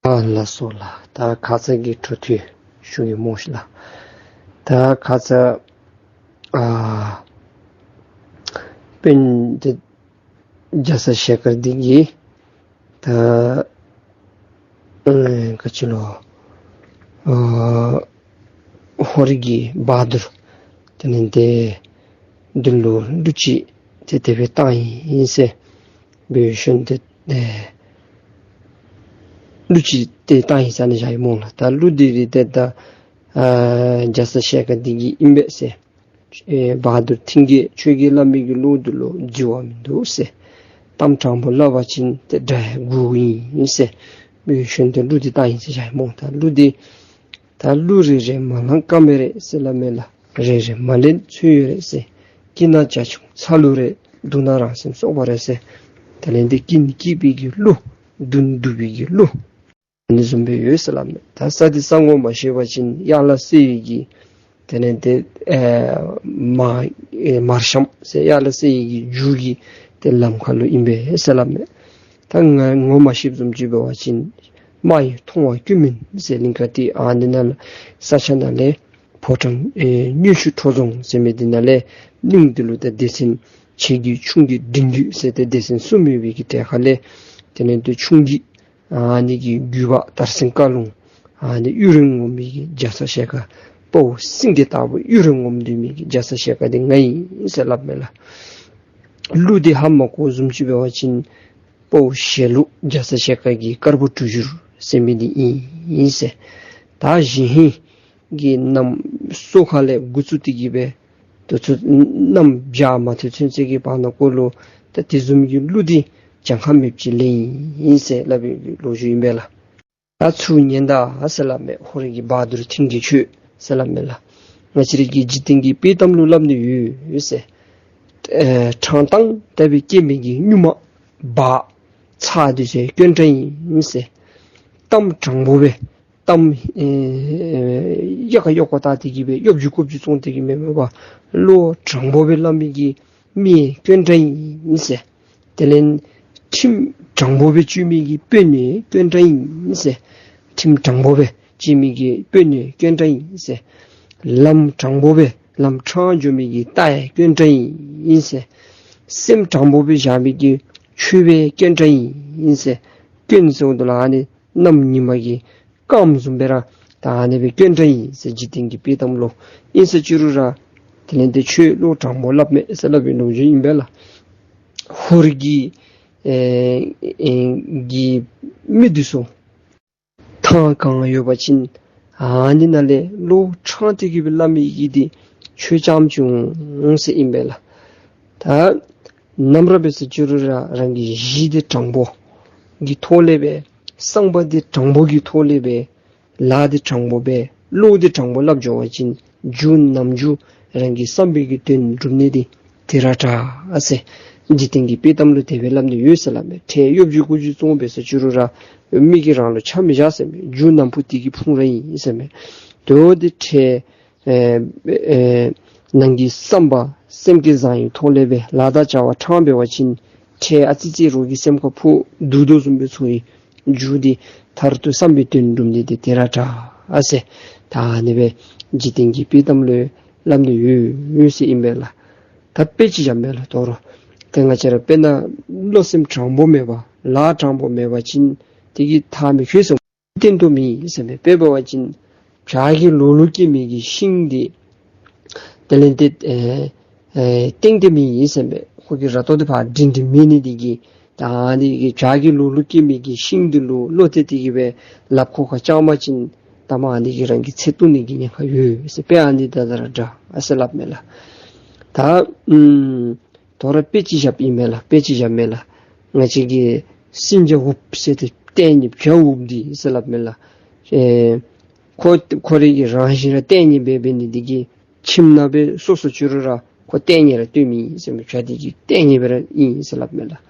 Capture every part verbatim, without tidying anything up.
ཨ་ལགས་སོ་ལགས། ད་ཁ་ཙ་གི་འཕྲོ་མཐུད་ཞུ་གེ་སྨོ་ཤིག་ལགས། ད་ཁ་ཙ་ཨ་དཔོན་འདི་རྒྱ་ཚ་ཞལ་དཀར་འདི་གིས་ད་ཨེ་ག་ཅི་ལོ་ཨ་ཧོར་གྱི་བ་དུར་དེ་ལས་ཏེ་འདི་ལུ་གླུ་ཅིག་ཏེ་དེ་སྦེ་བཏང་ཡི་ཟེར་སྦེ་ཞུ་ནི། ཏེ་ཨེ་གླུ་ཅིག་ཏེ་བཏང་ཡི་ཟེར་ནི་བཞག་ཡི་སྨོ་ལགས། ད་གླུ་འདི་ར་ཏེ་ད་ཨ་རྒྱ་ཚ་ཞལ་དཀར་འདི་གི་ཨིན་པས་ཟེར། ཨེ་བ་དུར་མཐིང་གེ་ཁྱོད་ཀྱིས་སླབ་མི་གི་གླུ་འདི་ལུ་བརྫི་བ་མིན་འདུག་ཟེར། གཏམ་དྲང་པོ་སླབ་པ་ཅིན་ཏེ་དགྲ་ཡང་མགུ་ཨིན་ཟེར་སྦེ་ཞུ་ནི། ཏེ་གླུ་འདི་བཏང་ཡི་ཟེར་བཞག་ཡི་སྨོ། ད་གླུ་འདི་ད་གླུ་རེ་རེ་མ་ལང་དཀར་མེ་རེད་ཟེར་སླབ་མས་ལགས། རེ་རེ་མ་ལེན་ཚོད་ཡོད་རེད་ཟེར། སྐྱིད་ན་བྱ་ཁྱུང་ཚ་ལུ་རེད། སྡུག་ན་རང་སེམས་སྲོག་པ་རེད་ཟེར། དེ་ལས་ཏེ་སྐྱིད་ནི་སྐྱིད་པའི་གི་གླུ། སྡུག་ནི་སྡུག་པའི་གི་གླུ། ཨ་ནི་བཟུམ་སྦེ་ཡོད་ཟེར་སླབ་མས། ད་ས་འདི་ས་ངོ་མ་ཤེས་པ་ཅིན་གཡག་ལ་གསོལ་བའི་གི་དེ་ལས་ཏེ་ཨེ་མ་ཨེ་མར་ཤམ་ཟེར་གཡག་ལ་གསོལ་བའི་གི་རྒྱུ་གི་ཏེ་ལམ་ཁ་ལུ་ཨིན་པས་ཟེར་སླབ་མས། ད་ང་ངོ་མ་ཤེསཔ་བཟུམ་ཅིག་འབད་བ་ཅིན་རྨ་ཡི་མཐོང་བ་སྐྱོན་མིན་ཟེར་གླིང་ག་ཏེ་ཨ་ནི་ནང་ལུ་ས་ཆ་ནང་ལས་ཕོ་བྲང་ཨེ་སྙུ་ཤུ་ཁྲོ་རྫོང་ཟེར་མི་འདི་ནང་ལས་གླིང་འདི་ལུ་ད་སྡེ་ཚན་ཆེ་རྒྱུད་ཆུང་རྒྱུད་འབྲིང་རྒྱུད་ཟེར་ཏེ་སྡེ་ཚན་གསུམ་ཡོད་པའི་གི་གྲས་ཁ་ལས་དེ་ལས་ཏེ་ཆུང་རྒྱུད་ཨ་ནི་གི་རྒྱུད་པ་དར་སེང་དཀར་ལུང་ཨ་ནི་གཡུ་རལ་ངོམ་མི་གི་རྒྱ་ཚ་ཞལ་དཀར། དཔའ་བོ་སེང་གེ་ལྟ་བུ་གཡུ་རལ་ངོམ་སྡོད་མི་གི་རྒྱ་ཚ་ཞལ་དཀར་འདི་ང་ཨིན་ཟེར་སླབ་མས་ལགས། གླུ་འདི་ཧ་མ་གོཝ་བཟུམ་ཅིག་འབད་བ་ཅིན་དཔའ་བོ་ཞལ་ལུ་རྒྱ་ཚ་ཞལ་དཀར་གྱི་དཀར་པོ་གྲུ་བཞུར་ཟེར་མི་འདི་ཨིན་ཟེར། ད་གཞན་ཧིང་གི་གནམ་སོ་ཁ་ལས་འགོ་བཙུགས་ཏེ་གི་སྦེ་དུས་ཚོད་གནམ་བྱཱར་མ་ཐོན་ཚུན་ཚོད་ཀྱི་བར་ན་ཀོ་ལུ་ད་དེ་བཟུམ་གྱི་གླུ་འདི་གྱངས་ཁ་མེདཔ་ཅིག་ལེན་ཡི་ཟེར་སླབ་པའི་ལོ་རྒྱུས་ཨིན་པས་ལགས། ད་ཚུར་ཉན་ད་ཟེར་སླབ་མས། ཧོར་གྱི་བ་དུར་མཐིང་གེ་ཁྱོད་ཟེར་སླབ་མས་ལགས། ང་བཅས་ར་གི་འཇིག་རྟེན་གྱི་དཔྱེ་གཏམ་ལུ་སླབ་ནི་ཡོད་ཟེར། ཨེ་ཕྲང་ཏང་ལྟ་བུའི་སྐྱེ་མི་གི་སྨྱུག་མ་བག་ཚ་འདི་ཚུ་སྐྱོན་བྲལ་ཨིན་ཟེར། གཏམ་དྲང་པོ་སྦེ་གཏམ་ཨེ་གཡག་ཀ་གཡོག་པོ་ལྟ་སྟེ་གི་སྦེ་གཡོ་སྒྱུ་རྐུ་སྒྱུ་བཙོང་སྟེ་གི་མེན་མེན་པར་བློ་དྲང་པོ་སྦེ་སླབ་མི་གི་མི་སྐྱོན་བྲལ་ཨིན་ཟེར། དེ་ལས་ཁྲིམས་དྲང་པོ་སྦེ་གཅོད་མི་གི་དཔོན་ནི་སྐྱོན་བྲལ་ཨིན་ཟེར། ཁྲིམས་དྲང་པོ་སྦེ་གཅོད་མི་གི་དཔོན་ནི་སྐྱོན་བྲལ་ཨིན་ཟེར། ལམ་དྲང་པོ་སྦེ་ལམ་ཕྲང་འགྱོ་མི་གི་རྟ་ཡང་སྐྱོན་བྲལ་ཨིན་ཟེར། སེམས་དྲང་པོ་སྦེ་བཞག་མི་གི་ཆོས་པའི་སྐྱོན་བྲལ་ཨིན་ཟེར། སྐྱོན་ཟེརཝ་ད་ལུ་ཨ་ནི་གནམ་ཉི་མ་གི་སྐརམ་བཟུམ་སྦེ་ར་ད་ཨ་ནི་སྦེ་སྐྱོན་བྲལ་ཨིན་ཟེར། འཇིག་རྟེན་གྱི་དཔྱེ་གཏམ་ལུ་ཨིན་ཟེར་བཅུག་རུང་ར་དེ་ལས་ཏེ་ཁྱོད་བློ་དྲང་པོ་སླབ་མས་ཟེར་སླབ་པའི་ལོ་རྒྱུས་ཨིན་པས་ལགས། ཧོར་གྱི་ཨེ་ཨེ་གི་མི་འདི་ཚུ་ཐང་གང་ཡོད་པ་ཅིན་ཨ་ནི་ནང་ལས་བློ་ཕྲང་སྟེ་གི་སྦེ་སླབ་མི་གི་འདི་ཆོས་རྐྱངམ་ཅིག་འོང་ཟེར་ཨིན་པས་ལགས། ད་ནམ་ར་འབད་ཟེར་བཅུག་རུང་ར་རང་གི་གཞི་འདི་དྲང་པོ་གི་ཐོག་ལས་སྦེ་བསམ་པ་འདི་དྲང་པོ་གི་ཐོག་ལས་སྦེ་ལཱ་འདི་དྲང་པོ་སྦེ་བློ་འདི་དྲང་པོ་སླབ་འགྱོ་བ་ཅིན་མཇུག་ནམ་མཇུག་རང་གི་བསམ་པའི་གི་དོན་འགྲུབ་ནི་འདི་དེ་ར་དྲག་ཟེར། འཇིག་རྟེན་གྱི་དཔྱེ་གཏམ་ལུ་དེ་སྦེ་སླབ་ནི་ཡོད་ཟེར་སླབ་མས། ཁྲལ་གཡོ་སྒྱུ་རྐུ་སྒྱུ་བཙོང་འབད་ཟེར་བཅུག་རུང་ར་མི་གིས་རང་ལུ་ཆ་མི་བཞག་ཟེར་མས། མཇུག་ནམ་ཕུགས་དེ་གི་ཕུང་ར་ཨིན་ཟེར་མས། དོ་འདི་ཁྲལ་ཨེ་ཨེ་ནང་གི་བསམ་པ་སེམས་ཀྱི་བཟང་ཡོད་ཐོག་ལས་སྦེ་ལཱ་དང་བྱ་བ་དྲང་འབད་བ་ཅིན་ཁྲལ་ཨ་ཙི་ཅིག་རོགས་ཀྱི་སེམས་ཁར་ཕོག་འདུག་དོ་བཟུམ་སྦེ་ཚོར་ཡི། མཇུག་འདི་མཐར་ཐུག་བསམ་པའི་དོན་འགྲུབ་ནི་འདི་དེ་ར་དྲག་ཨ་ཟེར། ད་ཨ་ནི་སྦེ་འཇིག་རྟེན་གྱི་དཔྱེ་གཏམ་ལུ་སླབ་ནི་ཡོད་ཡོད་ཟེར་ཨིན་པས་ལགས། ད་དཔེ་ཅིག་བཞག་མས་ལགས། དོ་རུང་ཏེ་ང་བཅས་ར་དཔེར་ན་བློ་སེམས་དྲང་པོ་མེད་པར་ལཱ་དྲང་པོ་མེད་པ་ཅིན་དེ་གིས་ཐག་མི་ཆོད་ཟེར། སྟེང་དུ་མེད་ཟེར་མས། དཔེ་འབད་བ་ཅིན་བྱག་གི་ལོགས་ལུ་སྐྱེ་མི་གི་ཤིང་འདི་དེ་ལས་ཏེ་ཨེ་ཨེ་སྟེང་དུ་མེད་ཟེར་མས། ཁོ་གི་ར་ཏོ་འདི་ཕར་སྒྲིང་སྒྲིང་མེད་ནི་འདི་གིས་ད་ཨ་ནི་གི་བྱག་གི་ལོགས་ལུ་སྐྱེ་མི་གི་ཤིང་འདི་ལུ་བློ་གཏད་དེ་གི་སྦེ་ལགཔ་ཁོ་ཁར་བཅང་པ་ཅིན་ད་མ་ཨ་ནི་གིས་རང་གི་ཚེ་བཏུལ་ནི་གི་ཉེན་ཁ་ཡོད་ཟེར། དཔེ་ཨ་ནི་དང་ད་ར་འདྲ་ཨ་ཟེར་སླབ་མས་ལགས། ད་ཨུམ་དོ་རུང་དཔེ་ཅིག་བཞགཔ་ཨིན་མས་ལགས། དཔེ་ཅིག་བཞག་མས་ལགས། ང་བཅས་ཀྱི་སེང་ལྕམ་འུགཔ་ཟེར་ཏེ་ལྟས་ངན་བྱ་འུགཔ་འདི་ཟེར་སླབ་མས་ལགས། ཨེ་ཁོ་ཁོ་རའི་གི་རང་བཞིན་ར་ལྟས་ངན་སྦེ་འབད་ནི་འདི་གིས་ཁྱིམ་ནང་སྦེ་སོ་སོ་བཅུག་རུང་ར་ཁོ་ལྟས་ངན་ར་སྟོན་མི་ཨིན་ཟེར་མས། བྱ་འདི་གི་ལྟས་ངན་སྦེ་ར་ཨིན་ཟེར་སླབ་མས་ལགས།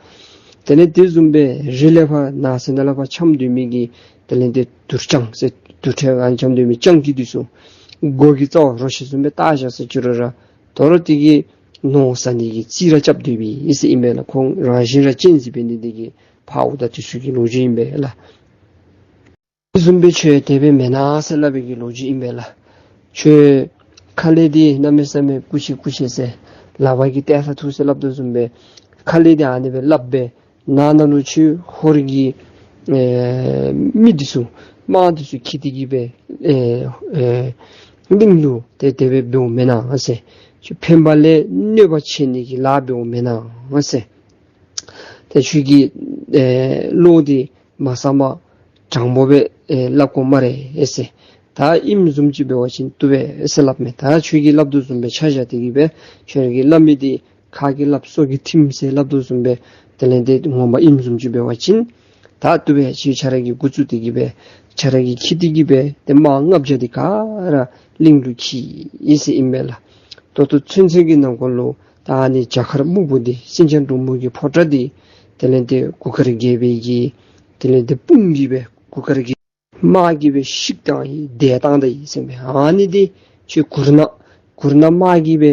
དེ་ལས་དེ་བཟུམ་སྦེ་རི་ལས་ཕར་ནགས་ཚལ་ནང་ལས་ཕར་འཁྱམས་སྡོད་མི་གི་དེ་ལས་ཏེ་དུར་སྤྱང་ཟེར་དུར་ཁྲོད་ཁར་འཁྱམས་སྡོད་མི་སྤྱང་ཀི་འདི་ཚུ་སྒོ་གི་རྩ་བར་རོ་ཁྱི་བཟུམ་སྦེ་བཏགས་བཞག་ཟེར་བཅུག་རུང་ར་དོ་རུང་དེ་གིས་མནོ་བསམ་ནི་གི་རྩིས་ར་རྐྱབ་སྡོད་པའི་ཨིན་ཟེར་ཨིན་པས་ལགས། ཁོང་རང་བཞིན་ར་གཅན་གཟན་འབད་ནི་འདི་གིས་ཕརཝ་དང་དེ་ཚུ་གི་ལོ་རྒྱུས་ཨིན་པས་ལགས། བཟུམ་སྦེ་ཁྱོད་དེ་སྦེ་མེན་ན་ཟེར་སླབ་པའི་གི་ལོ་རྒྱུས་ཨིན་པས་ལགས། ཁྱོད་ཁ་ལས་འདི་གནམ་མེད་ས་མེད་ཀུ་ཤི་ཀུ་ཤི་ཟེར་ལག་པ་གིས་ཏེ་ལྷ་ཐུག་ཟེར་སླབ་དོ་བཟུམ་སྦེ་ཁ་ལས་འདི་ཨ་ནི་སྦེ་སླབ་སྦེ་ནང་ན་ལུ་ཁྱོད་ཧོར་གྱི་ཨེ་མི་འདི་ཚུ་དམག་འདི་ཚུ་འཁྱིད་དེ་གི་སྦེ་ཨེ་ཨེ་གླིང་ལུ་ཏེ་དེ་སྦེ་འབདཝ་མེན་ན་ཟེར། ཁྱོད་ཕན་པ་ལས་གནོད་པ་བྱེད་ནི་གི་ལཱ་འབདཝ་མེན་ན་ཟེར། ཏེ་ཁྱོད་ཀྱི་ཨེ་བློ་འདི་མ་གསང་པར་དྲང་པོ་སྦེ་ཨེ་སླབ་དགོ་སྨ་རེ་ཟེར། ད་ཨིནམ་བཟུམ་ཅིག་འབད་བ་ཅིན་བཏུབ་པས་ཟེར་སླབ་མས། ད་ཁྱོད་ཀྱིས་སླབ་དོ་བཟུམ་སྦེ་ཆ་བཞག་སྟེ་གི་སྦེ་ཁྱོད་ར་གིས་སླབ་མི་འདི་ཁ་གིས་སླབ་སོ་གིས་ཐིམ་ཟེར་སླབ་དོ་བཟུམ་སྦེ་དེ་ལས་ཏེ་ངོ་མ་ཨིནམ་བཟུམ་ཅིག་འབད་བ་ཅིན་ད་བཏུབ་པས། ཁྱོད་ཁྱོད་ར་གིས་འགོ་བཙུགས་ཏེ་གི་སྦེ་ཁྱོད་ར་གིས་འཁྱིད་དེ་གི་སྦེ་ཏེ་དམག་ལྔ་བརྒྱ་འདི་ག་ར་གླིང་ལུ་འཁྱིད་ཡི་ཟེར་ཨིན་པས་ལགས། ད་ལྟོ་ཚུན་ཚོད་ཀྱི་ནང་འཁོད་ལུ་ད་ཨ་ནི་རྒྱ་མཁར་སྨུག་པོ་འདི་སེང་ལྕམ་འབྲུག་མོ་གི་ཕོ་བྲང་འདི་དེ་ལས་ཏེ་གུར་དཀར་རྒྱལ་པོའི་གི་དེ་ལས་ཏེ་དཔུང་གིས་སྦེ་གུར་དཀར་གྱི་དམག་གིས་སྦེ་བཤིག་བཏང་ཡི། བརྡལ་བཏང་ད་ཡི་ཟེར་མས། ཨ་ནི་འདི་ཁྱོད་གུར་ནག་གུར་ནག་དམག་གིས་སྦེ་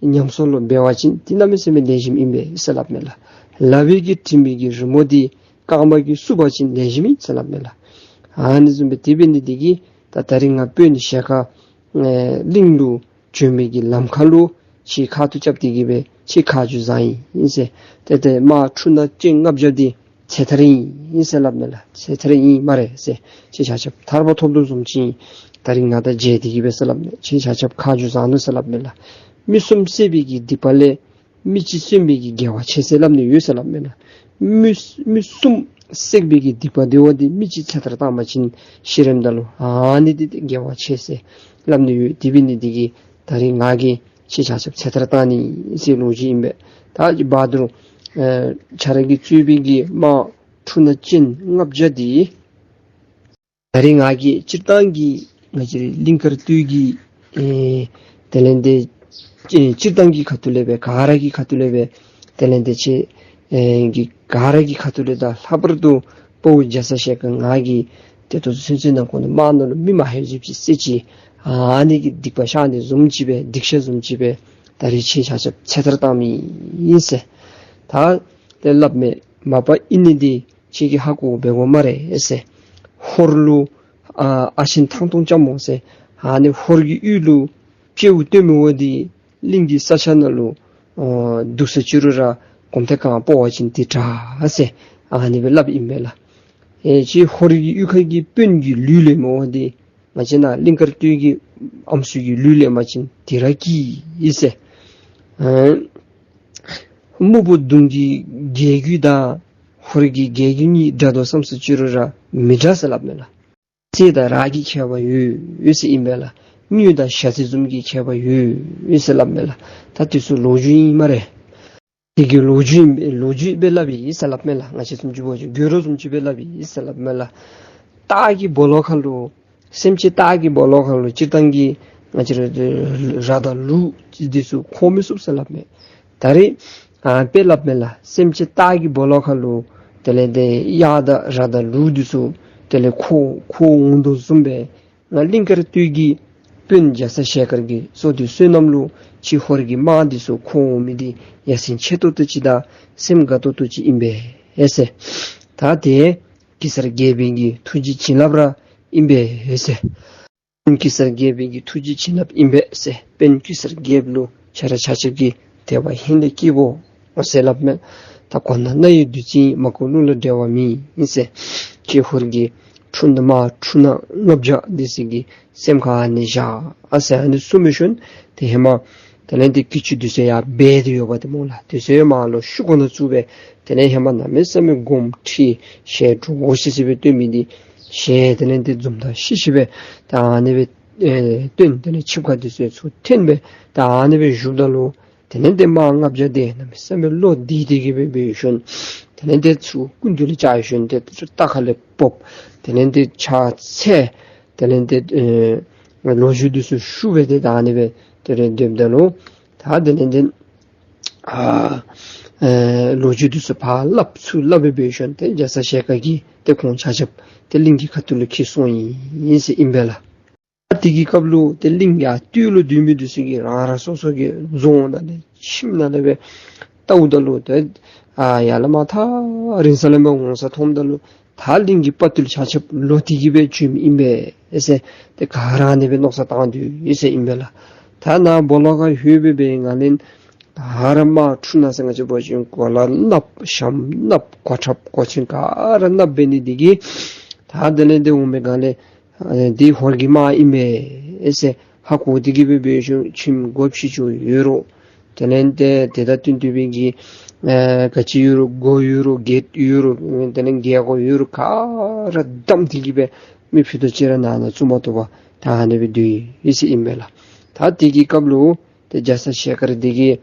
ཉམས་སོང་ལོ་འབད་བ་ཅིན་འདི་གནམ་མེད་ས་མེད་ལེགས་ཤོམ་ཨིན་པས་ཟེར་སླབ་མས་ལགས། ལག་པའི་གིས་བྲིམ་པའི་གི་རི་མོ་འདི་རྐངམ་གིས་བསུབ་པ་ཅིན་ལེགས་ཤོམ་ཨིན་ཟེར་སླབ་མས་ལགས། ཨ་ནི་བཟུམ་སྦེ་དེ་འབད་ནི་འདི་གིས་ད་ད་རིས་ང་དཔོན་ཞལ་དཀར་ཨེ་གླིང་ལུ་བྱོན་མི་གི་ལམ་ཁ་ལུ་ཁྱོད་ཁ་ཐུག་རྐྱབ་སྟེ་གི་སྦེ་ཁྱོད་ཁ་མཆུ་བཟང་ཡི་ཟེར། ཏེ་ཏེ་དམག་འཁྲུགས་ནག་ཅན་ལྔ་བརྒྱ་འདི་ཚེ་ཐར་ཨིན་ཟེར་སླབ་མས་ལགས། ཚེ་ཐར་ཨིན་སྨ་རེ་ཟེར། ཁྱོད་ཆ་ཁྱབ་ཐར་པ་ཐོབ་དོ་བཟུམ་ཅིག་ད་རིས་ང་དང་མཇལ་ཏེ་གི་སྦེ་ཟེར་སླབ་མས། ཁྱོད་ཆ་ཁྱབ་ཁ་མཆུ་བཟང་ནུག་ཟེར་སླབ་མས་ལགས། མི་གསུམ་བསད་པའི་གི་སྡིག་པ་ལས་མི་གཅིག་གསོན་པའི་གི་དགེ་བ་ཆེ་ཟེར་སླབ་ནི་ཡོད་ཟེར་སླབ་མས་ལགས། མི་མི་གསུམ་བསད་པའི་གི་སྡིག་པ་འདི་བ་འདི་མི་གཅིག་ཚེ་ཐར་བཏང་པ་ཅིན་ཤི་རནམ་ད་ལུ་ཨ་ནི་འདི་འདི་དགེ་བ་ཆེ་ཟེར་སླབ་ནི་ཡོད། དེ་འབད་ནི་འདི་གིས་ད་རིས་ང་གིས་ཁྱོད་ཆ་ཁྱབ་ཚེ་ཐར་བཏང་ནི་ཟེར་ལོ་རྒྱུས་ཨིན་པས། ད་ཅི་བར་དུ་ཨེ་ཁྱོད་ར་གིས་གཙོས་པའི་གི་དམག་འཁྲུགས་ནག་ཅན་ལྔ་བརྒྱ་འདི་ད་རིས་ང་གིས་སྤྱིར་བཏང་གི་ང་བཅས་རའི་གླིང་དཀར་སྟོད་ཀྱི་ཨེ་དེ་ལས་ཏེ་ཨེ་སྤྱིར་བཏང་གི་ཁ་ཐུག་ལས་སྦེ་ག་ར་གི་ཁ་ཐུག་ལས་སྦེ་དེ་ལས་ཏེ་ཁྱོད་ཨེ་གི་ག་ར་གི་ཁ་ཐུག་ལས་ད་ལྷག་པར་དུ་དཔའ་བོ་རྒྱ་ཚ་ཞལ་དཀར་ང་གིས་ཏེ་ད་ལྟོ་ཚུན་ཚོད་ནང་འཁོད་ལུ་དམག་ནང་ལུ་མི་མ་ཧེ་བཟུམ་ཅིག་བསད་ཅི། ཨ་ནི་གི་སྡིག་པ་བཤགས་ནི་བཟུམ་ཅིག་སྦེ་སྡིག་བཤགས་བཟུམ་ཅིག་སྦེ་ད་རིས་ཁྱོད་ཆ་ཁྱབ་ཚེ་ཐར་བཏང་མི་ཨིན་ཟེར། ད་དེ་སླབ་མས། མ་པ་ཨིན་ནི་འདི་ཁྱོད་ཀྱིས་ཧ་གོ་འབད་དགོ་སྨ་རེ་ཟེར། ཧོར་ལུ་ཨ་ཨ་ཆེན་ཐང་སྟོང་ལྕམ་མོ་ཟེར་ཨ་ནི་ཧོར་གྱི་ཡུལ་ལུ་སྐྱེ་བོ་སྟོན་མི་བ་འདི་གླིང་གི་ས་ཆ་ནང་ལུ་ཨ་འདུག་ས་ཅི་རུང་ར་གོམ་ཐེངས་གང་སྤོ་བ་ཅིན་འདི་དྲག་ཟེར་ཨ་ནི་སྦེ་སླབ་ཨིན་པས་ལགས། ཨེ་ཁྱོད་ཧོར་གྱི་ཡུལ་ཁ་གི་དཔོན་གྱི་ལུས་ལེན་མི་བ་འདི་ང་བཅས་ནཱ་གླིང་དཀར་སྟོད་ཀྱི་ཨམ་སྲུ་གི་ལུས་ལེན་པ་ཅིན་འདི་ར་སྐྱིད་ཟེར། ཨ་སྨུག་པོ་གདོང་གི་རྒྱལ་རྒྱུད་དང་ཧོར་གྱི་རྒྱལ་རྒྱུད་གཉིས་འདྲ་དོ་བསམ་སུ་ཅི་རུང་ར་མི་འདྲ་ཟེར་སླབ་མས་ལགས། རྩེ་དང་རག་གི་ཁྱད་པར་ཡོད་ཡོད་ཟེར་ཨིན་པས་ལགས། དངུལ་དང་ཞ་རྩི་བཟུམ་གྱི་ཁྱད་པར་ཡོད་ཡོད་ཟེར་སླབ་མས་ལགས། ད་འདི་ཚུ་ལོ་རྒྱུས་ཨིན་སྨ་རེ། དེ་གི་ལོ་རྒྱུས་ཨིན་པས། ལོ་རྒྱུས་སྦེ་སླབ་ཨིན་ཟེར་སླབ་མས་ལགས། ང་བཅས་བཟུམ་ཅིག་འབད་བ་ཅིན་དགོད་བྲོ་བཟུམ་ཅིག་སྦེ་སླབ་ཨིན་ཟེར་སླབ་མས་ལགས། སྟག་གི་སྦོ་ལོགས་ཁ་ལུ་སེམས་ཅན་སྟག་གི་སྦོ་ལོགས་ཁ་ལུ་སྤྱིར་བཏང་གི་ང་བཅས་ར་ར་དང་ལུག་འདི་ཚུ་འཁོར་མི་ཚུགས་ཟེར་སླབ་མས། ད་རིས་ཨ་དཔེ་སླབ་མས་ལགས། སེམས་ཅན་སྟག་གི་སྦོ་ལོགས་ཁ་ལུ་དེ་ལས་ཏེ་གཡག་དང་ར་དང་ལུག་འདི་ཚུ་དེ་ལས་འཁོར་འཁོར་འོང་དོ་བཟུམ་སྦེ་ང་གླིང་དཀར་སྟོད་ཀྱི་དཔོན་རྒྱ་ཚ་ཞལ་དཀར་གྱི་བསོད་བདེ་བསོད་ནམས་ལུ་ཁྱོད་ཧོར་གྱི་དམག་འདི་ཚུ་འཁོར་འོང་མི་འདི་ཡ་མཚན་ཆེ་ཏོག་ཏོ་ཅིག་དང་སེམས་དགའ་ཏོག་ཏོ་ཅིག་ཨིན་པས་ཟེར། ད་དེ་གེ་སར་རྒྱལ་པོའི་གི་ཐུགས་རྗེ་བྱིན་རླབས་ར་ཨིན་པས་ཟེར། དཔོན་གེ་སར་རྒྱལ་པོའི་གི་ཐུགས་རྗེ་བྱིན་རླབས་ཨིན་པས་ཟེར། དཔོན་གེ་སར་རྒྱལཔོ་ལུ་ཁྱེད་ར་ཆ་ཁྱབ་ཀྱིས་དད་པ་ཧིང་ལས་བསྐྱེད་དགོ་ཟེར་སླབ་མས། ད་གོ་ན་རྣ་ཡི་བདུད་རྩི་ཡིན། མ་གོ་གླུ་ལ་འགྲེལ་བ་མེད་ཟེར། ཁྱོད་ཧོར་གྱི་འཁྲུག་ནག་དམག་འཁྲུག་ནག་ལྔ་བརྒྱ་འདི་ཚུ་གི་སེམས་ཁར་ཨ་ནི་བཞག་ཨ་ཟེར་ཨ་ནི་གསུངས་མི་ཤུལ་ཏེ་ཧེ་མ་དེ་ལས་ཏེ་གི་ཅི་འདི་ཚུ་ཡར་སྦས་ཏེ་ཡོད་པ་དེ་སྨོ་ལགས། འདི་ཚུ་ཡང་མར་ལོག་ཤུགས་གོང་ན་བཙུགས་སྦེ་དེ་ལས་ཧེ་མ་གནམ་མེད་ས་མེད་དགོངསམ་ཁྲེལ་ཞལ་འགྲོ་ཤི་ཤི་སྦེ་སྟོན་མི་འདི་ཞལ་དེ་ལས་ཏེ་འཛུམ་མདངས་ཤིག་ཤིག་སྦེ་ད་ཨ་ནི་སྦེ་ཨེ་སྟོན། དེ་ལས་ཆིབས་ཁ་འདི་ཚུ་ཚུར་འཐེན་སྦེ་ད་ཨ་ནི་སྦེ་བཞུགསཔ་ད་ལུ་དེ་ལས་ཏེ་དམག་ལྔ་བརྒྱ་དེ་གནམ་མེད་ས་མེད་བློ་བདེ་སྟེ་གི་སྦེ་འབད་ཤུལ་དེ་ལས་ཏེ་ཚུར་སྐུ་མདུན་ལུ་བཅར་ཤུལ་ཏེ་ཚུར་རྟ་ཁ་ལས་ཕབ། དེ་ལས་ཏེ་ཕྱག་འཚལ། དེ་ལས་ཏེ་ཨེ་ལོ་རྒྱུས་འདི་ཚུ་ཞུ་སྦེ་ཏེ་ད་ཨ་ནི་སྦེ་དེ་ལས་སྡོདཔ་ད་ལུ་ད་དེ་ལས་ཏེ་ཨ་ཨེ་ལོ་རྒྱུས་འདི་ཚུ་ཕར་སླབ་ཚུར་སླབ་སྦེ་འབད་ཤུལ་ཏེ་རྒྱ་ཚ་ཞལ་དཀར་གྱིས་ཏེ་ཁོང་ཆ་ཁྱབ་ཏེ་གླིང་གི་ཁ་ཐུག་ལུ་འཁྱིད་སོང་ཡི་ཟེར་ཨིན་པས་ལགས། ད་དེ་གི་སྐབས་ལུ་ཏེ་གླིང་ཡར་སྟོད་ལུ་སྡོད་མི་འདི་ཚུ་གིས་རང་རང་སོ་སོ་གི་རྫོང་ནང་ལས་ཁྱིམ་ནང་ལས་སྦེ་བལྟཝ་ད་ལུ་ཏེ་ཨ་ཡར་ལས་མར་ཐག་རིང་ས་ལས་མར་འོང་ས་མཐོངམ་ད་ལུ་ ད་གླིང་གི་དཔའ་བརྟུལ་ཆ་ཁྱབ་ལོག་སྟེ་གི་སྦེ་བྱོནམ་ཨིན་པས་ཟེར། ཏེ་ག་ར་ཨ་ནི་སྦེ་མནོ་བསམ་བཏང་སྡོད་ཡི་ཟེར་ཨིན་པས་ལགས། ད་ནཱ་སྦོ་ལོགས་ཁར་ལྷོད་སྦེ་སྦེ་ང་ལས་ཧ་ར་དམག་འཁྲུག་ནུག་ཟེར། ང་བཅས་འབད་བ་ཅིན་གོ་ལ་མནབས་ཞྭམོ་མནབས་གོ་ཁྲབ་གོ་ཆེན་ག་ར་མནབས་འབད་ནི་འདི་གིས་ད་དེ་ལས་ཏེ་འོང་མི་ག་ལས་ཨ་འདི་ཧོར་གྱི་དམག་ཨིན་པས་ཟེར་ཧ་གོ་སྟེ་གི་སྦེ་འབད་ཞིནམ་ཁྱིམ་སྒོ་ཕྱི་ཕྱོགས་ཡོད་རུང་དེ་ལས་ཏེ་དེ་དང་བསྟུན་ཏེ་སྦེ་གི་ཨེ་ག་ཅི་ཡོད་རུང་སྒོ་ཡོད་རུང་གེཊ་ཡོད་རུང་དེ་ལས་རྒྱལ་སྒོ་ཡོད་རུང་ག་ར་བསྡམས་ཏེ་གི་སྦེ་མི་ཕུད་རྡོག་གཅིག་ར་ནང་ན་བཙུགས་མ་བཏུབ་པར་ད་ཨ་ནི་སྦེ་སྡོད་ཡི་ཟེར་ཨིན་པས་ལགས། ད་དེ་གི་སྐབས་ལུ་ཏེ་རྒྱ་ཚ་ཞལ་དཀར་འདི་གིས་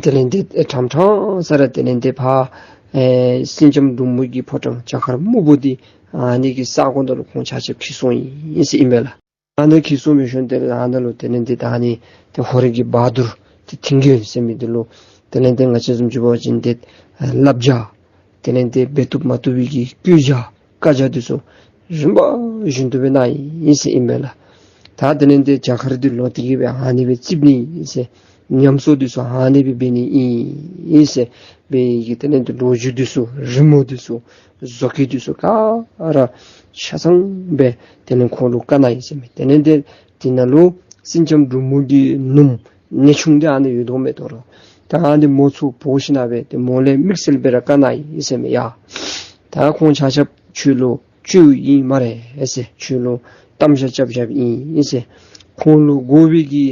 དེ་ལས་ཏེ་ཕྲང་ཕྲང་ས་ར་དེ་ལས་ཏེ་ཕར་ཨེ་སེང་ལྕམ་འབྲུག་མོ་གི་ཕོ་བྲང་བྱ་དཀར་སྨུག་པོ་འདི་ཨ་ནི་གི་ས་གོ་ནང་ལུ་ཁོང་ཆ་ཁྱབ་འཁྱིད་སོང་ཡི་ཟེར་ཨིན་པས་ལགས། ཨ་ནཱ་འཁྱིད་སོང་སྦེ་ཞིནམ་དེ་ལས་ཨ་ནཱ་ལུ་དེ་ལས་ཏེ་ད་ཨ་ནི་ཏེ་ཧོར་གྱི་བ་དུར་ཏེ་ཐིང་གེ་ཟེར་མི་འདི་ལུ་དེ་ལས་ཏེ་ང་བཅས་བཟུམ་ཅིག་འབད་བ་ཅིན་ཏེ་ཨེ་བསླབ་བྱ་དེ་ལས་ཏེ་འབད་བཏུབ་མ་བཏུབ་པའི་གི་བཀོད་བྱ་བཀའ་རྒྱ་འདི་ཚུ་རིམ་པ་བཞིན་དུ་སྦེ་གནང་ཡི་ཟེར་ཨིན་པས་ལགས། ད་དེ་ལས་ཏེ་བྱ་དཀར་འདི་ལོག་སྟེ་གི་སྦེ་ཨ་ནི་སྦེ་རྩིགཔ་ཨིན་ཟེར། ཉམས་གསོ་འདི་ཚུ་ཨ་ནི་སྦེ་འབད་ནི་ཨིན་ཟེར་སྦེ་གི་དེ་ལས་ཏེ་ལོ་རྒྱུས་འདི་ཚུ་རི་མོ་འདི་ཚུ་བཟོ་བཀོད་འདི་ཚུ་ག་ར་ཆ་ཚང་སྦེ་དེ་ལས་ཁོང་ལུ་བཀའ་གནང་ཡི་ཟེར་མས། དེ་ལས་ཏེ་དེ་ནང་ལུ་སེང་ལྕམ་འབྲུག་མོ་གི་ནུམོ་ངེས་ཆུང་འདི་ཨ་ནི་ཡོད་དོ་མས་དོ་རུང་ད་ཨ་ནི་མོ་ཚུ་འབོ་ཞིནམ་སྦེ་ཏེ་མོ་ལས་དམིགས་བསལ་སྦེ་ར་བཀའ་གནང་ཡི་ཟེར་མས། ཡ་ད་ཁོང་ཆ་ཁྱབ་ཁྱོད་ལུ་བཅོལཝ་ཨིན་སྨ་རེ་ཟེར། ཁྱོད་ལུ་གཏམ་བཤད་རྐྱབ་བཞགཔ་ཨིན་ཟེར། ཁོང་ལུ་དགོ་པའི་གི་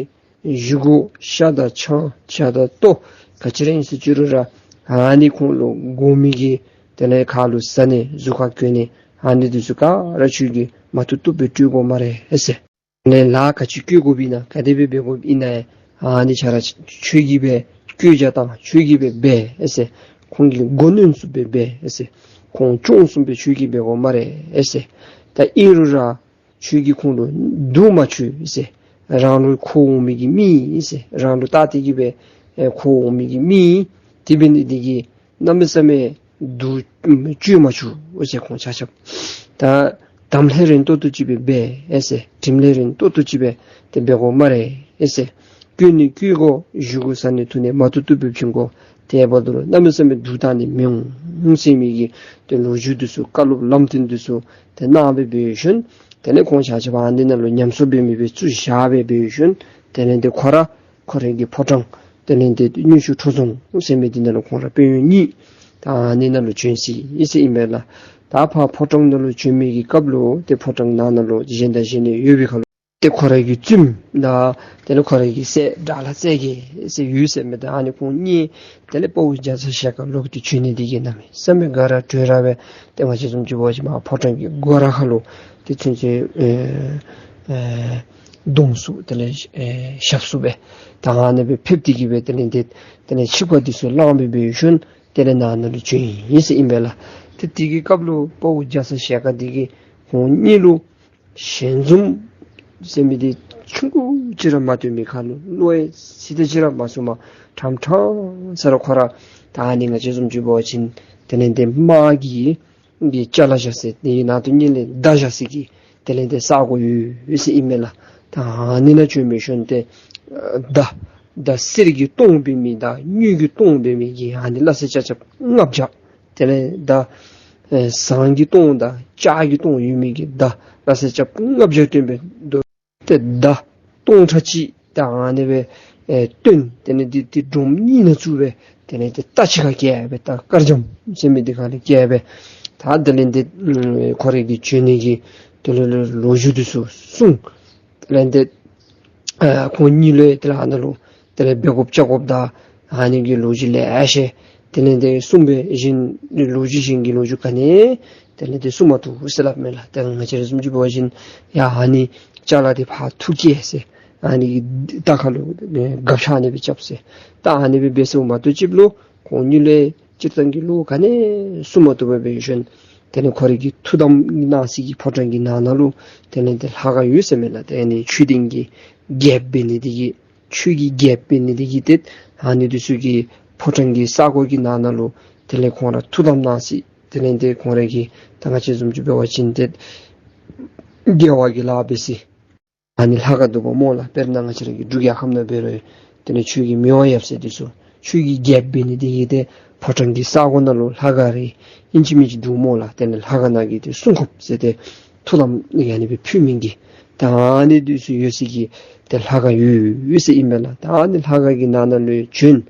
བཞེས་སྒོ་ཤ་དང་ཆང་ཇ་དང་ལྟོ་ག་ཅི་ར་ཨིན་ཟེར་ཅི་རུང་ར་ཨ་ནི་ཁོང་ལུ་དགོ་མི་གི་དེ་ལས་ཁ་ལུ་ཟ་ནི་གཟུགས་ཁར་གྱོན་ནི་ཨ་ནི་འདི་ཚུ་ག་ར་ཁྱོད་ཀྱིས་མ་བཏུབ་བཏུབ་སྦེ་སྤྲོད་དགོ་སྨ་རེ་ཟེར། དེ་ལས་ལཱ་ག་ཅི་བཀོད་དགོཔ་ཨིན་ན་ག་དེ་སྦེ་འབད་དགོཔ་ཨིན་ན་ཨ་ནི་ཆ་ར་ཁྱོད་ཀྱིས་སྦེ་བཀོད་བྱ་དང་ཁྱོད་ཀྱིས་སྦེ་འབད་ཟེར། ཁོང་གི་མགོ་གནོན་ཚུགསཔ་སྦེ་འབད་ཟེར། ཁོང་སྐྱོང་ཚུགསཔ་སྦེ་ཁྱོད་ཀྱིས་འབད་དགོ་སྨ་རེ་ཟེར། ད་ཨིན་རུང་ར་ཁྱོད་ཀྱིས་ཁོང་ལུ་སྡུག་མ་བཅུག་ཟེར། རང་ལུ་འཁོར་འོང་མི་གི་མི་ཨིན་ཟེར། རང་ལུ་བལྟ་སྟེ་གི་སྦེ་ཨེ་འཁོར་འོང་མི་གི་མི་ཨིན། དེ་འབད་ནི་འདི་གིས་གནམ་མེད་ས་མེད་སྡུག་བཅུག་མ་བཅུག་ཟེར། ཁོང་ཆ་ཁྱབ་ད་དམ་ལྷས་རན་ཏོག་ཏོ་ཅིག་སྦེ་འབད་ཟེར། དྲིན་ལས་རན་ཏོག་ཏོ་ཅིག་སྦེ་ཏེ་འབད་དགོ་སྨ་རེ་ཟེར། བཀོད་ནི་བཀོད་དགོ། བཞེས་སྒོ་ཟ་ནི་འཐུང་ནི་མ་བཏུབ་བཏུབ་སྦེ་བྱིན་དགོ། དེ་འབདཝ་ད་ལུ་གནམ་མེད་ས་མེད་སྡུག་བཏང་ནི་མི་འོང་ཟེར་མི་གི་ཏེ་ལོ་རྒྱུས་འདི་ཚུ་བཀའ་སློབ་ལམ་སྟོན་འདི་ཚུ་ཏེ་གནང་སྦེ་འབད་ཞིནམ་དེ་ལས་ཁོང་ཆ་ཁྱབ་ཨ་ནི་ནང་ལུ་ཉམས་གསོ་འབད་མི་སྦེ་བཙུགས་བཞག་སྦེ་འབད་ཞིནམ་དེ་ལས་ཏེ་ཁོ་ར་ཁོ་རའི་གི་ཕོ་བྲང་དེ་ལས་ཏེ་དངུལ་ཆུ་ཁྲི་རྫོང་ཟེར་མི་འདི་ནང་ལུ་ཁོང་ར་དཔོན་གཡོག་གཉིས་ད་ཨ་ནི་ནང་ལུ་བྱོན་ཅི་ཟེར་ཨིན་མས་ལགས། ད་ཕར་ཕོ་བྲང་ནང་ལུ་བྱོན་མི་གི་སྐབས་ལུ་ཏེ་ཕོ་བྲང་ནང་ན་ལུ་གཞན་དང་གཞན་ནི་ཡོད་པའི་ཁར་ལུ་ཏེ་ཁོ་རའི་གི་བཙུནམོ་དང་དེ་ལས་ཁོ་རའི་གི་སྲས་དགྲ་ལྷ་རྩེ་རྒྱལ་ཟེར་ཡོད་ཟེར་མས། ད་ཨ་ནི་ཁོང་གཉིས་དེ་ལས་དཔའ་བོ་རྒྱ་ཚ་ཞལ་དཀར་ལོག་སྟེ་བྱོན་ནི་འདི་གིས་གནམ་མེད་ས་མེད་དགའ་ར་སྤྲོ་ར་སྦེ་ཏེ་ང་བཅས་བཟུམ་ཅིག་འབད་བ་ཅིན་མར་ཕོ་བྲང་གི་སྒོ་ར་ཁར་ལུ་ཏེ་ཚུན་ཚོད་ཨེ་ཨེ་གདོང་བསུ་དེ་ལས་ཨེ་ཞབས་བསུ་སྦེ་ད་ཨ་ནི་སྦེ་ཕེབས་ཏེ་གི་སྦེ་དེ་ལས་ཏེ་དེ་ལས་ཆིབས་ཁ་འདི་ཚུ་བླངས་སྦེ་འབད་ཞིནམ་དེ་ལས་ནང་ན་ལུ་བྱོན་ཡི་ཟེར་ཨིན་པས་ལགས། ཏེ་དེ་གི་སྐབས་ལུ་དཔའ་བོ་རྒྱ་ཚ་ཞལ་དཀར་འདི་གིས་ཁོང་གཉིས་ལུ་ཞལ་འཛུམ་ཟེར་མི་འདི་ཆུང་ཀུ་ཅིག་ར་མ་སྟོན་པའི་ཁར་ལུ་བློ་ཡང་ཚིག་དེ་ཅིག་ར་མ་གསུངམ་ཕྲང་ཕྲང་ས་ར་ཁོ་ར་ད་ཨ་ནི་ང་བཅས་བཟུམ་ཅིག་འབད་བ་ཅིན་དེ་ལས་ཏེ་དམག་གི་གི་ཅ་ལ་བཞག་ས་དེ་ནང་དུ་གཉིས་ལས་མདའ་བཞག་ས་གི་དེ་ལས་ཏེ་ས་གོ་ཡོད་ཟེར་ཨིན་མས་ལགས། ད་ཨ་ནི་ནང་བྱོན་འབད་ཞིནམ་ཏེ་མདའ་མདའ་གསེར་གྱི་ལྟོང་འབད་མི་དང་དངུལ་གྱི་ལྟོང་འབད་མི་གི་ཨ་ནི་སླ་བསྲེ་ཆ་ཁྱབ་ལྔ་བརྒྱ། དེ་ལས་མདའ་ཨེ་ཟངས་ཀྱི་ལྟོང་དང་ལྕགས་ཀྱི་ལྟོང་ཡོད་མི་གི་མདའ་སླ་བསྲེ་ཆ་ཁྱབ་ལྔ་བརྒྱ་བཏོན་སྦེ་དོ། ཏེ་མདའ་སྟོང་ཕྲག་གཅིག་ད་ཨ་ནི་སྦེ་ཨེ་བཏོན། དེ་ལས་ཏེ་ཏེ་སྒྲོམ་གཉིས་ནང་བཙུགས་སྦེ་དེ་ལས་ཏེ་རྟ་ཕྱི་ཁར་བཀལ་སྦེ་ད་དཀར་འཇམ་ཟེར་མི་འདི་ཁ་ལས་བཀལ་སྦེ་ད་དེ་ལས་ཏེ་ཁོ་རའི་གི་བྱོན་ནི་གི་དེ་ལས་ལོ་རྒྱུས་འདི་ཚུ་གསུངས། དེ་ལས་ཏེ་ཨ་ཁོང་གཉིས་ལུ་དེ་ལས་ཨ་ནཱ་ལུ་དེ་ལས་འབད་དགོཔ་བྱ་དགོཔ་དང་ཨ་ནི་གི་ལོ་རྒྱུས་ལེ་ཤ་དེ་ལས་ཏེ་གསུངས་སྦེ་གཞན་ལོ་རྒྱུས་གཞན་གྱི་ལོ་རྒྱུས་ག་ནི་དེ་ལས་ཏེ་གསུང་མ་བཏུབ་ཟེར་སླབ་མས་ལགས། ཏེ་ང་བཅས་ར་བཟུམ་ཅིག་འབད་བ་ཅིན་ཡ་ཨ་ནི་ཅ་ལ་འདི་ཕར་འཐུ་བསྐྱལ་ཟེར། ཨ་ནི་གི་རྟ་ཁ་ལུ་ཨེ་སྒ་ཆས་ཨ་ནི་སྦེ་རྐྱབ་ཟེར། ད་ཨ་ནི་སྦེ་འབད་ཟེརཝ་མ་གཏོགས་ཅིག་ལུ་ཁོང་གཉིས་ལུ་སྤྱིར་བཏང་གི་ལོ་ག་ནི་གསུང་མ་བཏུབ་པར་འབད་ཞིནམ་དེ་ལས་ཁོ་རའི་གི་ཐུགས་དམ་གནང་ས་གི་ཕོ་བྲང་གི་ནང་ན་ལུ་དེ་ལས་ཏེ་ལྷ་ཁང་ཡོད་ཟེར་མས་ལགས། ཏེ་ཨ་ནི་ཆོས་ལྡན་གྱི་རྒྱལཔོ་འབད་ནི་འདི་གིས་ཆོས་ཀྱི་རྒྱལཔོ་འབད་ནི་འདི་གིས་ཏེ་ཨ་ནི་འདི་ཚུ་གི་ཕོ་བྲང་གི་ས་གོ་གི་ནང་ན་ལུ་དེ་ལས་ཁོང་ར་ཐུགས་དམ་གནང་ས། དེ་ལས་ཏེ་ཁོང་ར་གིས་ད་ང་བཅས་བཟུམ་ཅིག་འབད་བ་ཅིན་ཏེ་རྒྱལ་བ་གི་ལཱ་འབད་ས་ཨ་ནི་ལྷ་ཁང་འདུག་པ་སྨོ་ལགས། དཔེར་ན་ང་བཅས་ར་གི་འབྲུག་རྒྱལ་ཁབ་ནང་འབད་རུང་དེ་ལས་ཆོས་ཀྱི་མི་དབང་ཡབ་སྲས་འདི་ཚུ་ ཆོས་ཀྱི་རྒྱལཔོ་འབད་ནི་དེ་གིས་ཏེ་ཕོ་བྲང་གི་ས་གོ་ནང་ལུ་ལྷ་ཁང་རེ་ཨིན་ཅི་མིན་ཅི་འདུག་སྨོ་ལགས། དེ་ལས་ལྷ་ཁང་ནང་གི་ཏེ་སྲུང་སྐྱོབ་ཟེར་ཏེ་ཐུགས་དམ་ཡ་ཨ་ནི་སྦེ་ཕུལ་མི་གི་ད་ཨ་ནི་འདི་ཚུ་ཡོད་ས་གི་ཏེ་ལྷ་ཁང་ཡོད་ཡོད་ཟེར་ཨིན་པས་ལགས། ད་ཨ་ནི་ལྷ་ཁང་གི་ནང་ན་ལུ་བྱོན།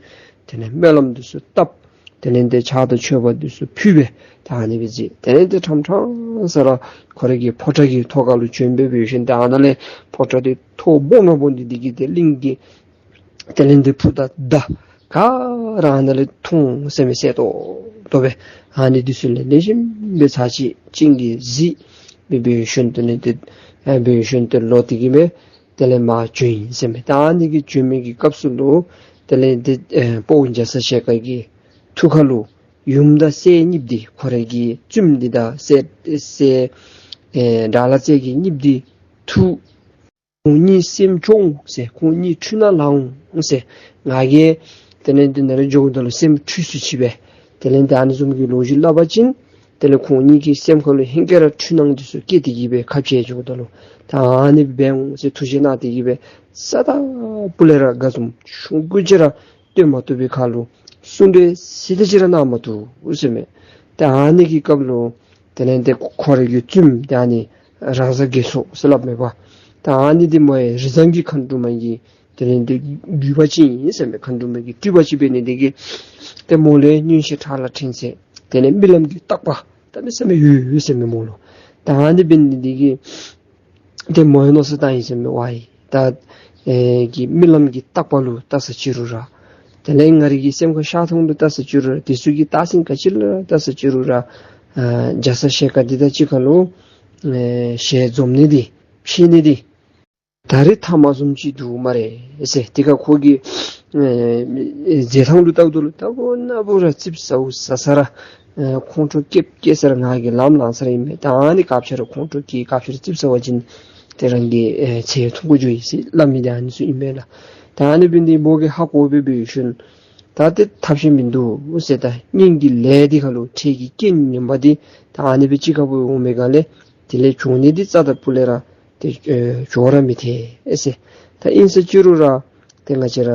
དེ་ལས་སྨོན་ལམ་འདི་ཚུ་བཏབ། དེ་ལས་ཏེ་ཕྱག་དང་མཆོད་པ་འདི་ཚུ་ཕུལ་སྦེ་ད་ཨ་ནི་སྦེ་མཛད། དེ་ལས་ཏེ་ཕྲང་ཕྲང་ས་ར་ཁོ་རའི་གི་ཕོ་བྲང་གི་ཐོག་ཁ་ལུ་བྱོན་སྦེ་འབད་ཞིནམ་ད་ཨ་ནཱ་ལས་ཕོ་བྲང་འདི་མཐོ་སྦོམ་ར་སྦོམ་འདི་འདི་གིས་ཏེ་གླིང་གི་དེ་ལས་ཏེ་ཕུ་དང་མདའ་ག་ར་ཨ་ནཱ་ལས་མཐོང་ཟེར་མས། གསལ་ཏོག་ཏོ་སྦེ་ཨ་ནི་འདི་ཚུ་ལས་ལེགས་ཤོམ་སྦེ་ཚར་གཅིག་བྱིན་གྱིས་གཟིགས་སྦེ་འབད་ཞིནམ་དེ་ལས་ཏེ་ཨ་འབད་ཞིནམ་ཏེ་ལོག་སྟེ་གིས་སྦེ་དེ་ལས་མར་བྱོན་ཡི་ཟེར་མས། ད་ཨ་ནི་གི་བྱོན་མི་གི་སྐབས་སུ་ལུ་དེ་ལས་ཏེ་ཨེ་དཔའ་བོ་རྒྱ་ཚ་ཞལ་དཀར་གྱི་ཐུགས་ཁ་ལུ་ཡུམ་དང་སྲས་གཉིསཔོ་འདི་ཁོ་རའི་གི་བཙུནམོ་འདི་དང་སྲས་སྲས་ཨེ་དགྲ་ལྷ་རྩེ་རྒྱལ་གཉིསཔོ་འདི་ཐུགས་ཁོང་གཉིས་སེམས་སྐྱོ་འོང་ཟེར། ཁོང་གཉིས་འཁྲུལ་སྣང་ལང་འོང་ཟེར། ང་གིས་དེ་ལས་ཏེ་ནཱ་ལས་འགྱོཝ་ད་ལུ་སེམས་འཁྲུལ་སུ་ཅིག་སྦེ་དེ་ལས་ཏེ་ཨ་ནི་བཟུམ་གྱི་ལོ་རྒྱུས་སླབ་པ་ཅིན་དེ་ལས་ཁོང་གཉིས་ཀྱི་སེམས་ཁ་ལུ་ཧེང་སྐལ་ར་འཁྲུལ་སྣང་འདི་ཚུ་སྐྱེས་ཏེ་གིས་སྦེ་ཁ་འབྱལ་འགྱོཝ་ད་ལུ་ད་ཨ་ནི་སྦེ་འབད་འོང་ཟེར་ཐུགས་བཞེད་གནང་སྟེ་གིས་སྦེ་ས་དང་པུ་ལས་ར་དགའ་འཛུམ་ཆུང་ཀུ་ཅིག་ར་སྟོན་མ་བཏུབ་པའི་ཁར་ལུ་གསུང་གྲོས་ཟེར་དེ་ཅིག་ར་གནང་མ་བཏུབ་ཟེར་མས། ད་ཨ་ནི་གི་སྐབས་ལུ་དེ་ལས་ཏེ་ཁོ་རའི་གི་བཙུནམོ་འདི་ཨ་ནི་རང་བཟའ་དགེ་ཚོགས་ཟེར་སླབ་མས་པ། ད་ཨ་ནི་འདི་མོ་ཡང་རི་བཟང་གི་མཁའ་འགྲོ་མ་གི་དེ་ལས་ཏེ་བརྒྱུད་པ་ཅིག་ཨིན་ཟེར་མས། མཁའ་འགྲོ་མ་གི་སྤྲུལ་པ་ཅིག་འབད་ནི་དེ་གིས་ཏེ་མོ་ལུ་མངོན་ཤེས་ཕྲ་ལ་འཕྲེང་ཚད་དེ་ལས་རྨི་ལམ་གྱི་བརྟག་པ་གནམ་མེད་ས་མེད་ཡོད་ཡོད་ཟེར་མས་མོ་ལུ། ད་ཨ་ནི་འབད་ནི་དེ་གིས་ཏེ་མོ་ཡང་མནོ་བསམ་བཏང་ཡི་ཟེར་མས། ཝའི་ད་ཨེ་གི་རྨི་ལམ་གྱི་བརྟག་པ་ལུ་བལྟ་ས་ཅིག་རུང་ར་དེ་ལས་ང་རའི་གི་སེམས་ཁ་ཤར་མཐོང་ལུ་བལྟ་ས་ཅིག་རུང་ར་དེ་ཚུ་གི་རྟགས་མཚན་ག་ཅི་ལུ་བལྟ་ས་ཅིག་རུང་ར་ཨ་རྒྱ་ཚ་ཞལ་དཀར་འདི་དང་གཅིག་ཁར་ལུ་ཨེ་ཞལ་འཛོམས་ནི་འདི་ཕྱད་ནི་འདི་ད་རེས་ཐ་མ་བཟུམ་ཅིག་འདུག་སྨ་རེ་ཟེར། དེ་ཁར་ཁོ་གི་ཨེ་མཛད་ཐངས་ལུ་བལྟཝ་ད་ལུ་ལྟ་བུ་ན་བུ་ར་ཙིགཔ་ཟ་བོ་ཟ་ས་ར་ཨེ་ཁོང་ཁྲོ་སྐྱེ་སྐྱེ་ས་ར་ང་གིས་ལམ་ལང་ས་ར་ཨིན་མས། ད་ཨ་ནི་སྐབས་ཅིག་ར་ཁོང་ཁྲོ་སྐྱེ། སྐབས་ཅིག་ར་ཙིགཔ་ཟ་བ་ཅིན་ཏེ་རང་གི་ཨེ་ཚེ་ཐུང་ཀུ་འགྱོ་ཡི་ཟེར་སླབ་མི་འདི་ཨ་ནི་ཚུ་ཨིན་མས་ལགས། ད་ཨ་ནི་འབད་ནི་འདི་མོ་གིས་ཧ་གོ་སྦེ་འབད་ཞིནམ་ད་ཏེ་ཐབས་ཤེས་མིན་འདུག་ཟེར། ད་སྔོན་གྱི་ལས་འདི་ཁར་ལུ་འཕྲལ་གྱི་རྐྱེན་ངན་པ་འདི་ད་ཨ་ནི་སྦེ་ཅིག་ཁར་སྦེ་འོང་མི་ག་ལས་དེ་ལས་བྱུང་ནི་འདི་རྩ་དང་སྤུ་ལས་ར་ཏེ་ཨེ་བྱོག་ར་མི་ཐལ་ཨེ་ཟེར། ད་ཨིན་ས་ཅིག་རུང་ར་ཏེ་ང་བཅས་ར་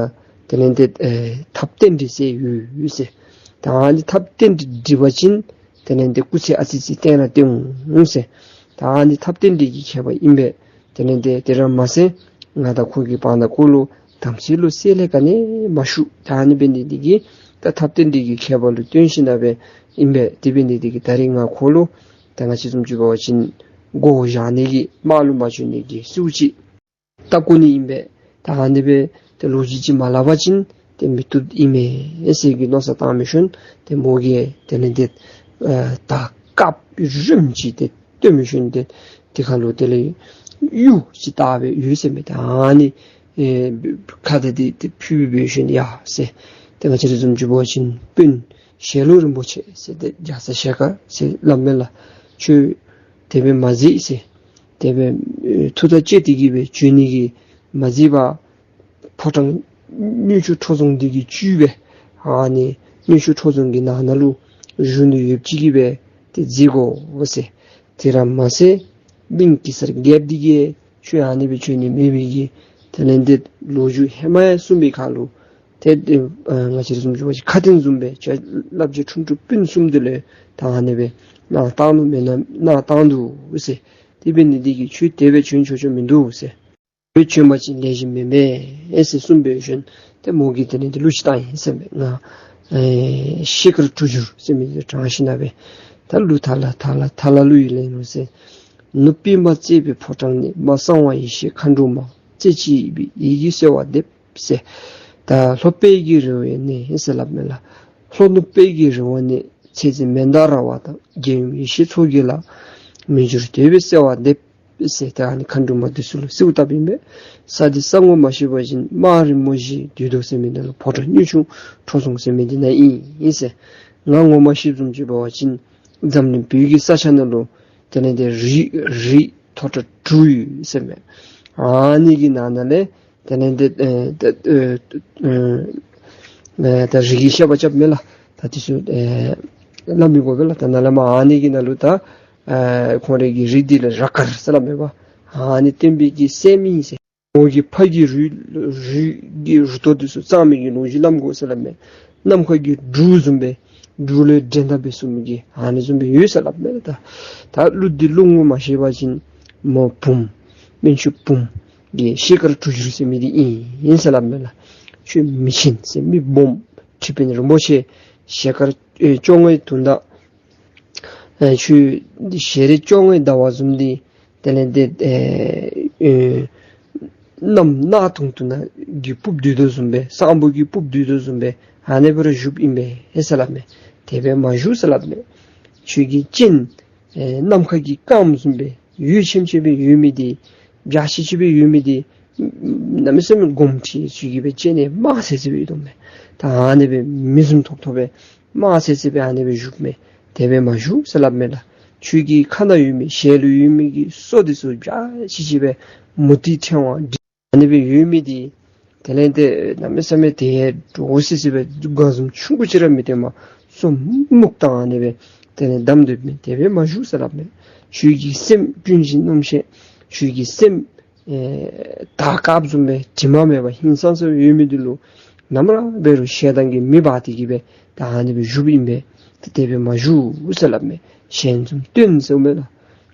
དེ་ལས་ཏེ་ཨེ་ཐབས་རྟེན་འབྲེལ་ཟེར་ཡོད་ཡོད་ཟེར། ད་ཨ་ནི་ཐབས་རྟེན་འབྲེལ་འགྲིག་པ་ཅིན་དེ་ལས་ཏེ་སྐུ་ཚེ་ཨ་ཙི་ཙི་བརྟན་ར་བརྟན་འོང་ཟེར། ད་ཨ་ནི་ཐབས་རྟེན་འབྲེལ་གྱི་ཁྱད་པར་ཨིན་པས། དེ་ལས་ཏེ་དེ་ར་མ་ཚད་ང་དང་ཁོ་གི་བར་ན་ཁོ་ལུ་དམ་ཚིག་ལུ་བསྲེ་ལྷད་ག་ནི་མ་ཞུགས། ད་ཨ་ནི་འབད་ནི་འདི་གིས་ད་ཐབས་རྟེན་འབྲེལ་གྱི་ཁྱད་པར་ལུ་བརྟེན་ཞིནམ་ལས་ཨིན་པས། དེ་འབད་ནི་འདི་གིས་ད་རེས་ང་ཁོ་ལུ་ད་ང་བཅས་བཟུམ་ཅིག་འབད་བ་ཅིན་མགོ་བོ་བཞག་ནི་གི་དམག་ལུ་མ་བྱོན་ནི་གི་སྲིའུ་ཅིག་བཏབ་དགོ་ནི་ཨིན་པས། ད་ཨ་ནི་སྦེ་ཏེ་ལོ་རྒྱུས་ཅིག་མ་སླབ་པ་ཅིན་ཏེ་མི་བཏུབ་ཨིན་མས་ཟེར་གྱི་མནོ་བསམ་བཏང་མི་ཤུལ་ཏེ་མོ་གིས་དེ་ལས་ཏེ་ཨེ་ད་སྐབས་རིམ་ཅིག་ཏེ་སྟོན་མི་ཤུལ་ཏེ་དེ་ཁར་ལུ་དེ་ལས་གཡུ་ཅིག་བཏགས་སྦེ་ཡོད་ཟེར་མས། ད་ཨ་ནི་ཨེ་ཁ་ཏ་འདི་ཏེ་ཕུལ་སྦེ་འབད་ཞིནམ་ཡ་ཟེར། ཏེ་ང་བཅས་ར་བཟུམ་ཅིག་འབད་བ་ཅིན་དཔོན་ཞལ་ལུ་རིན་པོ་ཆེ་ཟེར་ཏེ་རྒྱ་ཚ་ཞལ་དཀར་ཟེར་སླབ་མས་ལགས། ཁྱོད་དེ་སྦེ་མ་མཛད་ཟེར། དེ་སྦེ་ཨེ་ཐུགས་ཐག་བཅད་དེ་གིས་སྦེ་བྱོན་ནི་གི་མ་མཛད་པར་ཕོ་བྲང་དངུལ་ཆུ་ཁྲོ་རྫོང་འདི་གི་བཅུད་སྦེ་ཨ་ནི་དངུལ་ཆུ་ཁྲོ་རྫོང་གི་ནང་ན་ལུ་བཞུགས་ནི་ཡོདཔ་ཅིག་གིས་སྦེ་ཏེ་མཛད་དགོ་ཟེར། དེ་ར་མ་ཚད་གླིང་གེ་སར་རྒྱལཔོ་འདི་གིས་ཁྱོད་ཨ་ནི་སྦེ་བྱོན་ནི་མེད་པའི་གི་དེ་ལས་ཏེ་ལོ་རྒྱུས་ཧེ་མ་ཡང་གསུངས་པའི་ཁར་ལུ་ཏེ་ཏེ་ཨ་ང་བཅས་ར་བཟུམ་ཅིག་འབད་བ་ཅིན་ཁ་དན་བཟུམ་སྦེ་ཁྱོད་བླ་བརྒྱུད་འཁྲུངས་སྤྲུལ་སྤུན་གསུམ་འདི་ལུ་ད་ཨ་ནི་སྦེ་གནང་བཏང་ནུག་མེན་ན་གནང་བཏང་འདུག་ཟེར། དེ་འབད་ནི་འདི་གིས་ཁྱོད་དེ་སྦེ་བྱོན་ཆོག་ཆོག་མིན་འདུག་ཟེར། དེ་སྦེ་བྱོན་པ་ཅིན་ལེགས་ཤོམ་མེན་མས་ཟེར་གསུངས་པའི་ཤུལ་ཏེ་མོ་གིས་དེ་ལས་ཏེ་གླུ་ཅིག་བཏང་ཡི་ཟེར་མས། ང་ཨེ་ཤེལ་དཀར་དྲུག་འགྱུར་ཟེར་མི་འདི་བགྲངས་ཞིནམ་ལས་ད་གླུ་ཐ་ལ་ཐ་ལ་ཐ་ལ་གླུ་ཡི་ལེན་ལུགས་ཟེར། ནུབ་པདྨ་བརྩེགས་པའི་ཕོ་བྲང་ནས། མ་གསང་བ་ཡེ་ཤེས་མཁའ་འགྲོ་མ། རྩེ་གཅིག་པའི་ཡི་གེ་གསོལ་བ་འདེབས་ཟེར། ད་ལྷོ་དཔལ་གྱི་རི་བོ་ནས་ཟེར་སླབ་མས་ལགས། ལྷོ་ནུབ་དཔལ་གྱི་རི་བོ་ནས། ཚེ་འཛིན་མནྡ་ར་བ་དང་། རྒྱལ་ཡུམ་ཡེ་ཤེས་མཚོ་རྒྱལ་ལ། མི་འགྱུར་དད་པས་གསོལ་བ་འདེབས་ཟེར། ད་ཨ་ནི་མཁའ་འགྲོ་མ་འདི་ཚུ་ལུ་གསོལཝ་བཏབ་ཨིན་པས། ས་འདི་ས་ངོ་མ་ཤེས་པ་ཅིན་རྨ་རི་མོ་བཞིན་འདུད་དོ་ཟེར་མི་འདི་ལུ་ཕོ་བྲང་དངུལ་ཆུ་ཁྲོ་རྫོང་ཟེར་མི་འདི་ནང་ཨིན་ཨིན་ཟེར། ང་ངོ་མ་ཤེསཔ་བཟུམ་ཅིག་འབད་བ་ཅིན་འཛམ་གླིང་བོད་ཀྱི་ས་ཆ་ནང་ལུ་དེ་ལས་ཏེ་རི་རི་མཐོ་དྲགས་དྲུག་ཡོད་ཟེར་མས། ཨ་ནི་གི་ནང་ན་ལས་དེ་ལས་ཏེ་ཨེ་ཏེ་ཨེ་ཨེ་ད་རི་གི་བཤད་པ་རྐྱབ་མས་ལགས། ད་འདི་ཚུ་ཨེ་སླབ་མི་དགོ་པས་ལགས། ད་ནཱ་ལས་མར་ཨ་ནི་གི་ནང་ལུ་ད་ཨེ་ཁོང་རའི་གི་རི་འདི་ལུ་ར་དཀར་ཟེར་སླབ་མས་པ། ཨ་ནི་བསྟན་པའི་གི་སྲསམོ་ཨིན་ཟེར། མོ་གི་ཕ་གི་རུས་རུས་ཀྱི་རུ་ཏོ་འདི་ཚུ་གཙང་མི་གི་ལོ་རྒྱུས་སླབ་དགོ་ཟེར་སླབ་མས། ནམ་མཁའ་གི་འབྲུག་བཟུམ་སྦེ་འབྲུག་ལུ་འགྲན་ཟླ་འབད་ཚུགས་མི་གི་ཨ་ནི་བཟུམ་སྦེ་ཡོད་ཟེར་སླབ་མས་ད། ད་གླུ་འདི་གླུ་ངོ་མ་ཤེས་པ་ཅིན་མོ་བུམོ་སྨན་ཆུང་བུམོ་གི་ཤེལ་དཀར་གྲུ་བཞུར་ཟེར་མི་འདི་ཨིན་ཟེར་སླབ་མས་ལགས། ཁྱོད་མི་ཆེན་ཟེར་མི་སྦོམ་ཁྲི་དཔོན་རིན་པོ་ཆེ་ཞལ་དཀར་ཨེ་བཅོ་ལྔའི་དུང་ཟླ་ཨེ་ཁྱོད་ཞལ་རས་བཅོ་ལྔའི་ཟླ་བ་བཟུམ་འདི་དེ་ལས་འདི་ཨེ་ཨེ་གནམ་གནག་དུང་དུང་ནང་གི་སྤུབས་སྡོད་དོ་བཟུམ་སྦེ་སང་ཕོད་ཀྱི་སྤུབས་སྡོད་དོ་བཟུམ་སྦེ་ཨ་ནི་སྦེ་ར་བཞུགསཔ་ཨིན་པས་ཟེར་སླབ་མས། དེ་སྦེ་མ་བཞུགས་ཟེར་སླབ་མས། ཁྱོད་ཀྱི་སྤྱན་ཨེ་ནམ་མཁའ་གི་སྐརམ་བཟུམ་སྦེ་འོད་ཆེམ་ཆེམ་སྦེ་ཡོད་མི་འདི་འཇའ་ཆི་ཆི་སྦེ་ཡོད་མི་འདི་གནམ་མེད་ས་མེད་དགོངསམ་ཁྲེལ་ཚུལ་གྱིས་སྦེ་སྤྱན་ཨེ་དམར་སེར་སེར་སྦེ་ཡོད་དོ་མས། ད་ཨ་ནི་སྦེ་མི་བཟུམ་ཐོབ་ཐོབ་སྦེ་དམར་སེར་སེར་སྦེ་ཨ་ནི་སྦེ་བཞུགས་མས། དེ་སྦེ་མ་བཞུགས་ཟེར་སླབ་མས་ལགས། ཁྱོད་ཀྱི་ཁ་ནང་ཡོད་མི་ཞལ་ལུ་ཡོད་མི་གི་སོ་འདི་ཚུ་འཇའ་ཆི་ཆི་སྦེ་མུ་ཏིག་ཕྲེང་བ་འདི་ཨ་ནི་སྦེ་ཡོད་མི་འདི་དེ་ལས་འདི་གནམ་མེད་ས་མེད་དེ་འདྲོག་སི་སི་སྦེ་དགའ་འཛུམ་ཆུང་ཀུ་ཅིག་ར་མི་སྟོན་པར་སོ་སྨུག་དང་ཨ་ནི་སྦེ་དེ་ལས་བསྡམས་སྡོད་མི་དེ་སྦེ་མ་བཞུགས་ཟེར་སླབ་མས། ཁྱོད་ཀྱི་སེམས་ཀུན་གཞི་རྣམ་ཤེས་ཁྱོད་ཀྱི་སེམས་ཨེ་དར་དཀརཔོ་བཟུམ་སྦེ་དྲི་མ་མེད་པར་ཧིང་སངས་ས་ཡོད་མི་འདི་ལུ་ནམ་ར་འབད་རུང་ཞེ་སྡང་གིས་མེ་འབར་ཏེ་གི་སྦེ་ད་ཨ་ནི་སྦེ་བཞུགསཔ་ཨིན་པས། ཏེ་དེ་སྦེ་མ་བཞུགས་ཟེར་སླབ་མས། ཞལ་འཛུམ་སྟོན་ཟེར་མས་ལགས།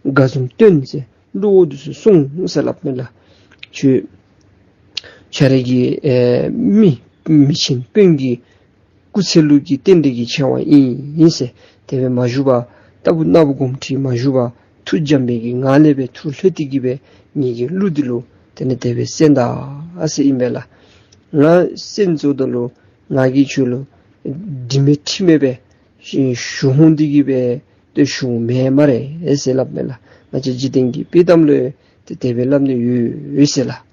དགའ་འཛུམ་སྟོན་ཟེར་གླུ་བོ་འདི་ཚུ་གསུངས་ཟེར་སླབ་མས་ལགས། ཁྱོད་ཁྱོད་ར་གི་ཨེ་མི་མི་ཆེན་དཔོན་གྱི་སྐུ་ཚེ་ལུ་གི་རྟེན་འབྲེལ་གྱི་ཆེ་བ་ཨིན་ཟེར། དེ་སྦེ་མ་བཞུགས་པར་ལྟ་བུ་ན་བུ་དགོངསམ་ཁྲེལ་མ་བཞུགས་པར་ཐུགས་འཇམ་པའི་གི་ངང་ལས་སྦེ་ཐུགས་ལྷོད་དེ་གི་སྦེ་ངེ་གི་གླུ་འདི་ལུ་དེ་ལས་དེ་སྦེ་གསན་ད་ཟེར་ཨིན་པས་ལགས། ང་གསན་ཚརཝ་ད་ལུ་ང་གིས་ཁྱོད་ལུ་དྲི་མེད་མཁྲིས་མེད་སྦེ་ཞུ་ཞུ་ཧོང་དེ་གི་སྦེ་ཏེ་ཞུཝ་མེན་སྨ་རེ་ཟེར་སླབ་མས་ལགས། ང་བཅས་འཇིག་རྟེན་གྱི་དཔྱེ་གཏམ་ལུ་ཏེ་དེ་སྦེ་སླབ་ནི་ཡོད་ཟེར་ལགས།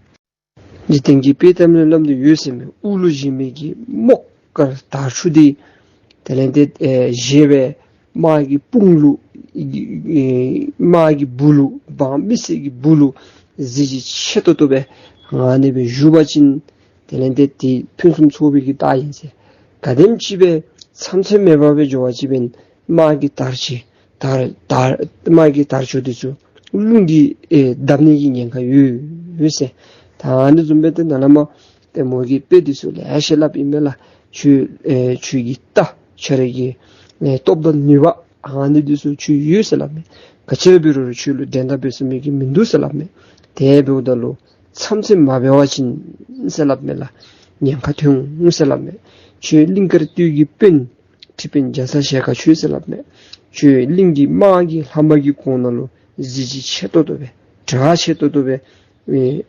འཇིག་རྟེན་གྱི་དཔྱེ་གཏམ་ལུ་སླབ་ནི་ཡོད་ཟེར་མས། དབུ་ལུ་བཞེས་མི་གི་རྨོག་དཀར་དར་ཕྱུག་འདི་དེ་ལས་ཏེ་ཨེ་བཞེས་སྦེ་དམག་གི་དཔུང་ལུ་ཨེ་དམག་གི་སྦུག་ལུ་འབངས་མི་སེར་གྱི་སྦུག་ལུ་གཟི་བརྗིད་ཆེ་ཏོག་ཏོ་སྦེ་ཨ་ནི་སྦེ་བཞུགས་པ་ཅིན་དེ་ལས་ཏེ་དེ་ཕུན་སུམ་ཚོགས་པའི་གི་རྟགས་ཨིན་ཟེར། ག་དེམ་ཅིག་སྦེ་མཚམས་ཚོད་མེད་པར་སྦེ་འགྱོ་བ་ཅིན་དམག་གི་དར་ཆེ་དར་དར་དམག་གི་དར་ཕྱུག་འདི་ཚུ་རླུང་གིས་ཨེ་བརྡབ་ནི་གི་ཉེན་ཁ་ཡོད་ཟེར། ད་ཨ་ནི་བཟུམ་སྦེ་ཏེ་ནཱ་ལས་མར་ཏེ་མོ་གིས་དཔེ་འདི་ཚུ་ལེ་ཤ་སླབ་ཨིན་མས་ལགས། ཁྱོད་ཨེ་ཁྱོད་ཀྱི་རྟ་ཁྱོད་ར་གི་ཨེ་སྟོབས་དང་ནུས་པ་ཨ་ནི་འདི་ཚུ་ཁྱོད་ཡོད་ཟེར་སླབ་མས། ག་ཅི་ར་འབད་རུང་ཁྱོད་ལུ་འགྲན་ཟླ་འབད་ཚུགས་མི་གི་མིན་འདུག་ཟེར་སླབ་མས། དེ་འབདཝ་ད་ལུ་མཚམས་ཚོད་མ་འབད་བ་ཅིན་ཟེར་སླབ་མས་ལགས། ཉེན་ཁ་ཐོན་འོང་ཟེར་སླབ་མས། ཁྱོད་གླིང་དཀར་སྟོད་ཀྱི་དཔོན་ཁྲི་དཔོན་རྒྱ་ཚ་ཞལ་དཀར་ཁྱོད་ཟེར་སླབ་མས། ཁྱོད་གླིང་གི་དམག་གི་ལྷམ་པ་གི་གོང་ན་ལུ་གཟི་བརྗིད་ཆེ་ཏོག་ཏོ་སྦེ་གྲགས་ཆེ་ཏོག་ཏོ་སྦེ་ཨེ་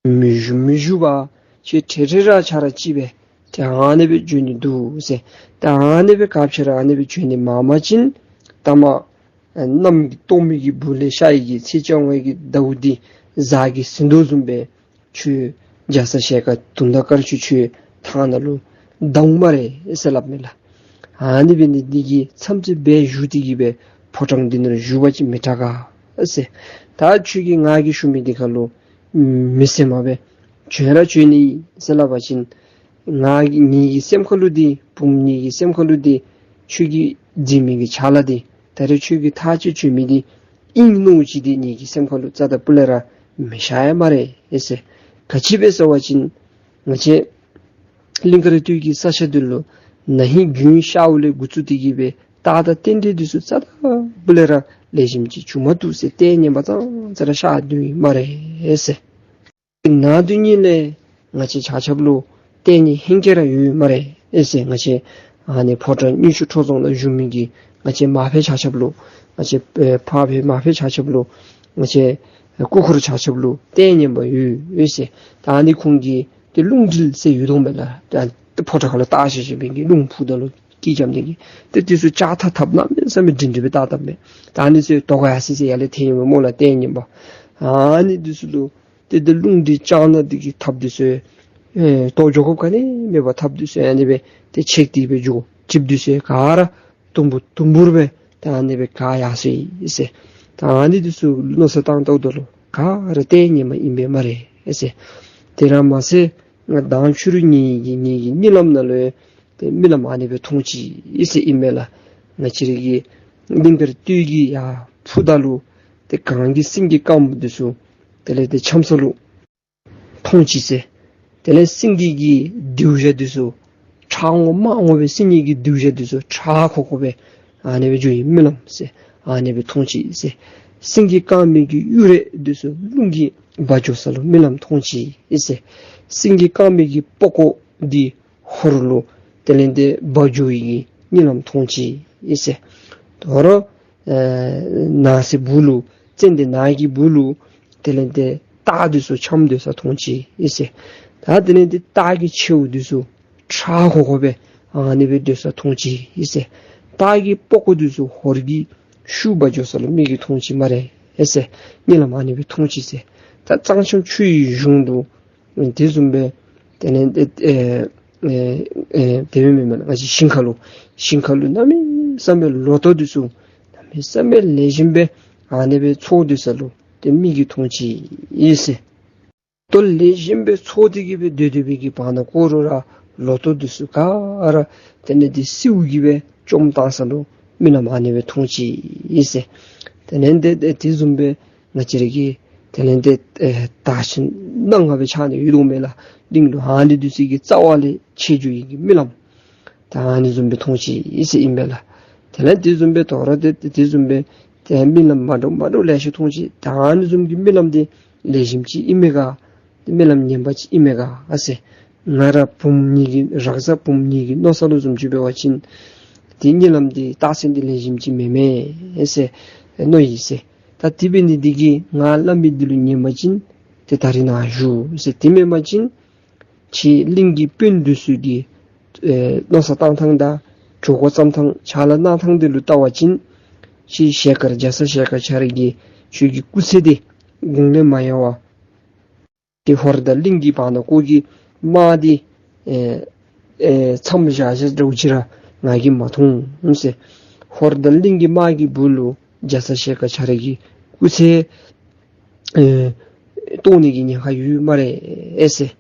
མི་བཞུགས་མི་བཞུགས་པར་ཁྱོད་ཁྲེ་ཁྲེ་ར་ཆ་ར་ཅིག་སྦེ་ཏེ་ཨ་ནི་སྦེ་འགྱོ་ནི་འདུག་ཟེར། ཏེ་ཨ་ནི་སྦེ་སྐབས་ཅིག་ར་ཨ་ནི་སྦེ་འགྱོ་ནི་མང་པ་ཅིན་ད་མར་གནམ་གྱི་སྟོང་མི་གི་སྦུག་ལས་ཤར་བའི་གི་ཚེས་བཅོ་ལྔའི་གི་ཟླཝ་འདི་གཟའ་གིས་ཟིན་དོ་བཟུམ་སྦེ་ཁྱོད་རྒྱ་ཚ་ཞལ་དཀར་དུང་ཟླ་དཀར་ཁྱོད་ཁྱོད་ཐང་ནང་ལུ་ལྡང་སྨ་རེ་ཟེར་སླབ་མས་ལགས། ཨ་ནི་འབད་ནི་འདི་གིས་མཚམས་ཚོད་འབད་བཞུགས་ཏེ་གི་སྦེ་ཕོ་བྲང་འདི་ནང་བཞུགས་པ་ཅིན་མི་དྲག་ག་ཟེར། ད་ཁྱོད་ཀྱིས་ང་གིས་ཞུ་མི་འདི་ཁར་ལུ་མི་སེམས་མ་སྦེ་བྱོན་ར་བྱོན་ནི་ཟེར་སླབ་པ་ཅིན་ང་གི་ངེ་གི་སེམས་ཁ་ལུ་འདི་བུམོ་ངེ་གི་སེམས་ཁ་ལུ་འདི་ཁྱོད་ཀྱིས་འཛིན་མི་གི་ཕྱག་ལཱ་འདི་ད་རེས་ཁྱོད་ཀྱིས་ཐག་བཅད་བྱོན་མི་འདི་ཨིན་མནོ་ཅི་འདི་ངེ་གི་སེམས་ཁ་ལུ་རྩ་དང་སྤུ་ལས་ར་མི་ཤར་ཡ་སྨ་རེ་ཟེར། ག་ཅི་སྦེ་ཟེར་བ་ཅིན་ང་བཅས་གླིང་དཀར་སྟོད་ཀྱི་ས་ཆ་འདི་ལུ་ན་ཧིང་དགུན་ཤརཝ་ལས་འགོ་བཙུགས་ཏེ་གི་སྦེ་རྟགས་དང་རྟེན་འབྲེལ་འདི་ཚུ་རྩ་དང་སྤུ་ལས་ར་ལེགས་ཤོམ་ཅིག་བྱུང་མ་བཏུབ་ཟེར། ལྟས་ངན་པ་ཙང་ཙ་ར་ཤར་སྡོད་ཡི་སྨ་རེ་ཟེར། ནང་དུ་ཉིད་ལས་ང་བཅས་ཆ་ཁྱབ་ལུ་ལྟས་ངན་ཧེང་སྐལ་ར་ཡོད་སྨ་རེ་ཟེར། ང་བཅས་ཨ་ནི་ཕོ་བྲང་དངུལ་ཆུ་ཁྲོ་རྫོང་ལུ་བཞུགས་མི་གི་ང་བཅས་མ་ཕམ་ཆ་ཁྱབ་ལུ་ང་བཅས་ཨེ་ཕ་ཕམ་མ་ཕམ་ཆ་ཁྱབ་ལུ་ང་བཅས་སྐུ་འཁོར་ཆ་ཁྱབ་ལུ་ལྟས་ངན་པ་ཡོད་ཟེར། ད་ཨ་ནི་ཁོང་གིས་ཏེ་རླུང་འདྲིལ་ཟེར་ཡོད་དོ་མས་ལགས། ད་ཕོ་བྲང་ཁ་ལུ་བཏགས་བཞག་བཞག་པའི་གི་རླུང་ཕུ་ད་ལུ་སྐད་རྐྱབ་ནི་གི་ཏེ་འདི་ཚུ་ལྕགས་ཐག་འཐགཔ་གནམ་མེད་ས་མེད་སྒྲིང་སྒྲིང་སྦེ་བཏགས་བཏགསཔ་མས། ད་ཨ་ནི་ཚུ་དོ་ག་ཡར་སི་སི་ཡར་ལས་ཐོན་ཡི་སྨོ་ལགས་ལྟས་ངན་པ། ཨ་ནི་འདི་ཚུ་ལུ་ཏེ་འདི་རླུང་འདི་ལྕགས་ནག་འདི་གིས་ཐགཔ་འདི་ཚུ་ཨེ་བཏོག་འགྱོ་དགོཔ་ག་ནི་མེད་པར་ཐགཔ་འདི་ཚུ་ཨ་ནི་སྦེ་ཏེ་ཆད་དེ་སྦེ་འགྱོ། གྲིབ་འདི་ཚུ་ག་ར་དུམ་བུར་དུམ་བུར་སྦེ་ད་ཨ་ནི་སྦེ་ག་ཡར་སོ་ཡི་ཟེར། ད་ཨ་ནི་འདི་ཚུ་མནོ་བསམ་བཏང་བལྟཝ་ད་ལུ་ག་ར་ལྟས་ངན་མ་ཨིན་པས་སྨ་རེ་ཟེར། དེ་ར་མ་ཚད་ང་མདང་ཕྱི་རུ་ངེ་གི་ངེ་གི་གཉིད་ལམ་ནང་ལུ་ཏེ་རྨི་ལམ་ཨ་ནི་སྦེ་མཐོང་ཅི་ཟེར་ཨིན་མས་ལགས། ང་བཅས་ར་གི་གླིང་དཀར་སྟོད་ཀྱི་ཡར་ཕུ་ད་ལུ་ཏེ་གངས་ཀྱི་སེང་གེ་དཀརམོ་འདི་ཚུ་དེ་ལས་ཏེ་འཁྱམས་ས་ལུ་ མཐོང་ཅི་ཟེར། དེ་ལས་སེང་གེ་གི་རྡེའུ་བཞག་འདི་ཚུ་ཁྲ་ངོ་དམར་ངོ་སྦེ་སེང་གེ་གི་རྡེའུ་བཞག་འདི་ཚུ་ཁྲ་ཁོག་ཁོག་སྦེ་ཨ་ནི་སྦེ་འགྱོ་ཡི་རྨི་ལམ་ཟེར། ཨ་ནི་སྦེ་མཐོང་ཅི་ཟེར། སེང་གེ་དཀར་མོའི་གི་གཡུ་རལ་འདི་ཚུ་རླུང་གིས་འབག་འགྱོ་ས་ལུ་རྨི་ལམ་མཐོང་ཅི་ཟེར། སེང་གེ་དཀར་མོའི་གི་པགས་ཀོ་འདི་ཧོར་ལུ་དེ་ལས་ཏེ་འབག་འགྱོ་བའི་གི་རྨི་ལམ་མཐོང་ཅི་ཟེར། དོ་རུང་ཨེ་ནགས་ཚལ་སྦུག་ལུ་ཙན་དན་ནགས་ཀྱི་སྦུག་ལུ་དེ་ལས་ཏེ་སྟག་འདི་ཚུ་འཁྱམས་སྡོད་ས་མཐོང་ཅི་ཟེར། ད་དེ་ལས་ཏེ་སྟག་གི་མཆེཝ་འདི་ཚུ་ཁྲ་ཁོག་ཁོག་སྦེ་ཨ་ནི་སྦེ་སྡོད་ས་མཐོང་ཅི་ཟེར། སྟག་གི་པགས་ཀོ་འདི་ཚུ་ཧོར་གྱི་ཤུགས་འབག་འགྱོ་ས་ལུ་མིག་གིས་མཐོང་ཅི་སྨ་རེ་ཟེར། རྨི་ལམ་ཨ་ནི་སྦེ་མཐོང་ཅི་ཟེར། ད་གཙང་ཆབ་ཆུ་ཡི་གཞུང་དུ་དེ་བཟུམ་སྦེ་དེ་ལས་ཏེ་ཨེ་ཨེ་ཨེ་དེ་སྦེ་མེན་མེན་ང་བཅས་ཞིང་ཁ་ལུ་ཞིང་ཁ་ལུ་གནམ་མེད་ས་མེད་ལོ་ཐོག་འདི་ཚུ་གནམ་མེད་ས་མེད་ལེགས་ཤོམ་སྦེ་ཨ་ནི་སྦེ་འཚོ་སྡོད་ས་ལུ་ཏེ་མིག་གིས་མཐོང་ཅི་ཟེར། ལོ་ཐོག་ལེགས་ཤོམ་སྦེ་འཚོ་སྟེ་གི་སྦེ་སྡོད་སྡོད་པའི་གི་བར་ན་ཁོ་ར་ར་ལོ་ཐོག་འདི་ཚུ་ག་ར་དེ་ལས་ཏེ་སེརཝ་གིས་སྦེ་བཅོམ་བཏང་ས་ལུ་རྨི་ལམ་ཨ་ནི་སྦེ་མཐོང་ཅི་ཟེར། དེ་ལས་ཏེ་དེ་བཟུམ་སྦེ་ང་བཅས་ར་གི་དེ་ལས་ཏེ་ཨེ་དར་ཆེན་སྣ་ལྔ་སྦེ་ཆགས་ནི་ཡོད་དོ་མས་ལགས། གླིང་ལུ་ཨ་ནི་འདི་ཚུ་གི་རྩ་བ་ལས་ཆད་འགྱོ་ཡི་གི་རྨི་ལམ་ད་ཨ་ནི་བཟུམ་སྦེ་མཐོང་ཅི་ཟེར་ཨིན་པས་ལགས། དེ་ལས་དེ་བཟུམ་སྦེ་དོ་རུང་ཏེ་དེ་བཟུམ་སྦེ་ཏེ་རྨི་ལམ་མ་འདྲཝ་མ་འདྲཝ་ལེ་ཤ་མཐོང་ཅི། ད་ཨ་ནི་བཟུམ་གྱི་རྨི་ལམ་འདི་ལེགས་ཤོམ་ཅིག་ཨིན་མས་ག། ཏེ་རྨི་ལམ་ངན་པ་ཅིག་ཨིན་མས་ག་ཟེར། ང་ར་བུམོ་གཉིས་ཀྱི་རགས་ས་བུམོ་གཉིས་ཀྱི་མནོ་ས་ལུ་བཟུམ་ཅིག་འབད་བ་ཅིན་ཏེ་རྨི་ལམ་འདི་རྟགས་མཚན་འདི་ལེགས་ཤོམ་ཅིག་མེན་མས་ཟེར་མནོ་ཡི་ཟེར། ད་དེ་འབད་ནི་འདི་གིས་ང་སླབ་མི་འདི་ལུ་ཉན་པ་ཅིན་ཏེ་ད་རིས་ནཱ་བཞུགས་ཟེར། དེ་མེན་པ་ཅིན་ཁྱེད་གླིང་གི་དཔོན་འདི་ཚུ་གི་ཨེ་མནོ་བསམ་བཏང་ཐངས་དང་གྲོས་འགོ་བརྩམ་ཐངས་ཕྱག་ལཱ་གནང་ཐངས་འདི་ལུ་བལྟ་བ་ཅིན་ཁྱེད་ཞལ་དཀར་རྒྱ་ཚ་ཞལ་དཀར་ཁྱོད་ར་གི་ཁྱོད་ཀྱི་སྐུ་ཚེ་འདི་དགུང་ལས་མ་ཡལ་བར་ཏེ་ཧོར་དང་གླིང་གི་བར་ན་ཁོ་གི་དམག་འདི་ཨེ་ཨེ་མཚམས་བཞག་བཞགཔ་འདྲཝ་ཅིག་ར་ང་གིས་མ་མཐོང་ཟེར། ཧོར་དང་གླིང་གི་དམག་གི་སྦུག་ལུ་རྒྱ་ཚ་ཞལ་དཀར་ཁྱོད་ར་གི་སྐུ་ཚེ་ཨེ་གཏོང་ནི་གི་ཉེན་ཁ་ཡོད་སྨ་རེ་ཟེར།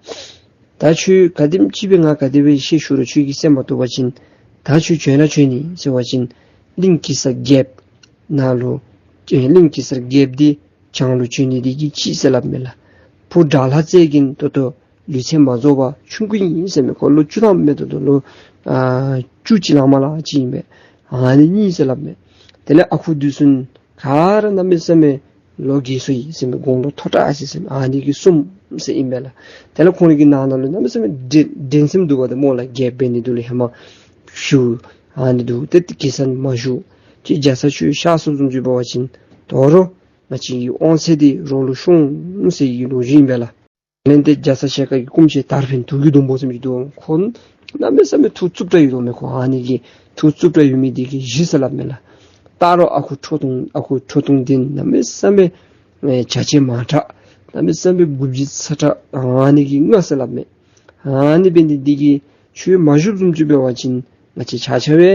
ད་ཁྱོད་ག་དེམ་ཅིག་སྦེ་ང་ག་དེ་སྦེ་ཤེས་ཞུ་རུང་ཁྱོད་ཀྱིས་གསན་མ་བཏུབ་པ་ཅིན་ད་ཁྱོད་བྱོན་ར་བྱོན་ནི་ཟེར་བ་ཅིན་གླིང་གེ་སར་རྒྱལཔོ་ནཱ་ལུ་ཨེ་གླིང་གེ་སར་རྒྱལཔོ་འདི་བྱང་ལུ་བྱོན་ནི་འདི་གིས་ཅིག་ཟེར་སླབ་མས་ལགས། བུ་དགྲ་ལྷ་རྩེ་རྒྱལ་ད་ལྟོ་ལུས་ཚད་མ་རྫོགས་པར་ཆུང་ཀུ་ཨིན་ཟེར་མས། ཁོ་ལོ་བཅུ་ཐམ་མེན་ད་ལྟོ་ལོ་ཨ་བཅུ་གཅིག་ལང་མ་ལང་ཅིག་ཨིན་པས། ཨ་ནི་ཨིན་ཟེར་སླབ་མས། དེ་ལས་ཨ་ཁུ་འདི་ཚུ་ག་ར་གནམ་མེད་ས་མེད་ལོ་རྒས་སོ་ཡི་ཟེར་མས། དགུང་ལོ་མཐོ་དྲགས་ཅིག་ཟེར་མས། ཨ་ནི་གིས་གསུངམ་ཟེར་ཨིན་པས་ལགས། དེ་ལས་ཁོང་ར་གི་ནང་ན་ལུ་གནམ་མེད་ས་མེད་འགྲན་འགྲན་སེམས་འདུག་པ་ཏེ་སྨོ་ལགས། རྒྱལཔོ་འབད་ནི་འདི་ལུ་ཧེ་མ་བཞུགས་ཨ་ནི་འདུག། ཏེ་གེ་སར་མ་བཞུགས་ཅིག་རྒྱ་ཚ་ཁྱོད་གཤགས་སོང་བཟུམ་ཅིག་འབད་བ་ཅིན་དོ་རུང་ང་བཅས་ཀྱི་དབང་ཚད་འདི་རོགས་ལུ་ཤོང་ཟེར་གྱི་ལོ་རྒྱུས་ཨིན་པས་ལགས། དེ་ལས་ཏེ་རྒྱ་ཚ་ཞལ་དཀར་གྱི་སྐུ་མཆེད་དར་འཕེན་དུག་གི་སྡོང་པོ་ཟེར་མི་ཅིག་འདུག། ཁོ་གནམ་མེད་ས་མེད་ཐུགས་རྩུབ་དྲགས་ཡོད་དོ་མས། ཁོ་ཨ་ནི་གི་ཐུགས་རྩུབ་དྲགས་ཡོད་མི་འདི་གིས་བཞི་ཟེར་སླབ་མས་ལགས། སྟག་རོང་ཨ་ཁུ་ཁྲོ་ཐུང་ཨ་ཁུ་ཁྲོ་ཐུང་འདི་གནམ་མེད་ས་མེད་ཨེ་བྱ་བྱེད་མང་དྲགས་གནམ་མེད་ས་མེད་མགུ་བརྗིད་ཚ་དྲགས་ཨ་ནི་གིས་ལྔ་ཟེར་སླབ་མས། ཨ་ནི་འབད་ནི་འདི་གིས་ཁྱོད་མ་བཞུགསཔ་བཟུམ་ཅིག་འབད་བ་ཅིན་ང་བཅས་ཆ་ཁྱབ་སྦེ་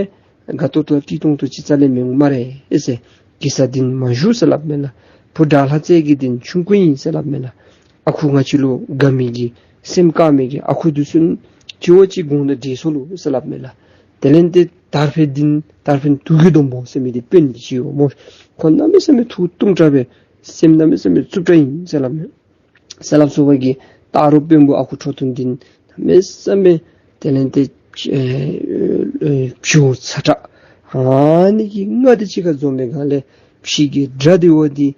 དགའ་ཏོག་ཏོ་སྐྱིད་ཏོང་ཏོ་ཅིག་རྩ་ལས་མི་འོང་སྨ་རེ་ཟེར། གེ་སར་འདི་མ་བཞུགས་ཟེར་སླབ་མས་ལགས། བུ་དགྲ་ལྷ་རྩེ་རྒྱལ་འདི་ཆུང་ཀུ་ཨིན་ཟེར་སླབ་མས་ལགས། ཨ་ཁུ་ང་བཅས་ལུ་དགའ་མི་གི་སེམས་དཀར་མི་གི་ཨ་ཁུ་འདི་ཚུ་ཅིག་བ་ཅིག་དགུང་ལུ་བགྲེས་སོང་ལོ་ཟེར་སླབ་མས་ལགས། དེ་ལས་ཏེ་དར་འཕེན་འདི་དར་འཕེན་དུག་གི་སྡོང་པོ་ཟེར་མི་འདི་དཔོན་འདི་ཅིག་ཡོད་སྨོ། ཁོ་གནམ་མེད་ས་མེད་ཐུགས་གཏུམ་དྲགས་སྦེ་སེམས་གནམ་མེད་ས་མེད་རྩུབ་དྲགས་ཨིན་ཟེར་སླབ་མས། ཟེར་སླབ་སོང་བ་གིས་སྟག་རོང་དཔོན་པོ་ཨ་ཁུ་ཁྲོ་ཐུང་འདི་གནམ་མེད་ས་མེད་དེ་ལས་ཏེ་ཨེ་བྱི་ཚ་དྲགས་ཨ་ནི་གི་ལྔ་འདི་གཅིག་ཁར་འཛོམས་པའི་སྒང་ལས་ཕྱི་གི་དགྲ་འདི་བ་འདི་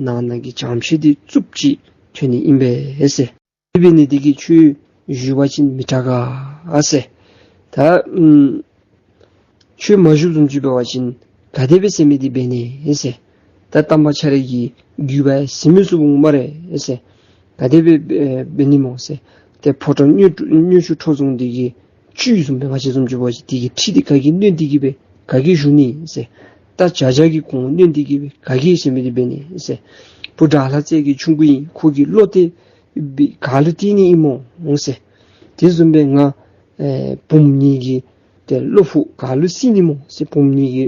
ནང་ན་གི་བྱམས་བརྩེ་འདི་རྩུབ་ཅིག་ཐོན་ནི་ཨིན་པས་ཟེར། དེ་འབད་ནི་འདི་གིས་ཁྱོད་བཞུགས་པ་ཅིན་མི་དྲག་ག་ཟེར། ད་ཨམ་ཁྱོད་མ་བཞུགསཔ་བཟུམ་ཅིག་འབད་བ་ཅིན་ག་དེ་སྦེ་ཟེར་མི་འདི་འབད་ནི་ཟེར། ད་དམ་པ་ཁྱོད་ར་གི་བརྒྱུད་པ་ཟེར་མི་ཚུ་འོང་སྨ་རེ་ཟེར། ག་དེ་སྦེ་འབད་ནི་སྨོ་ཟེར། ཏེ་ཕོ་བྲང་དངུལ་དངུལ་ཆུ་ཁྲོ་རྫོང་འདི་གི་བཅུད་བཟུམ་སྦེ་ང་བཅས་བཟུམ་ཅིག་འབད་བ་ཅིན་འདི་གི་ཁྲི་འདི་ག་གིས་གནོན་ཏེ་གི་སྦེ་ག་གིས་བཞུགས་ནི་ཟེར། ད་བྱ་བྱ་གི་གོང་གནོན་ཏེ་གི་སྦེ་ག་གིས་ཟེར་མི་འདི་འབད་ནི་ཟེར། བུ་དགྲ་ལྷ་རྩེ་རྒྱལ་ཆུང་ཀུ་ཨིན། ཁོ་གི་བློ་གཏད་སྦེ་ག་ལུ་གཏད་ནི་ཨིན་སྨོ་ཟེར། དེ་བཟུམ་སྦེ་ང་ཨེ་བུམོ་གཉིས་ཀྱི་ཏེ་བློ་ཕུགས་ག་ལུ་གཏད་ནི་སྨོ་ཟེར། བུམོ་གཉིས་ཀྱི་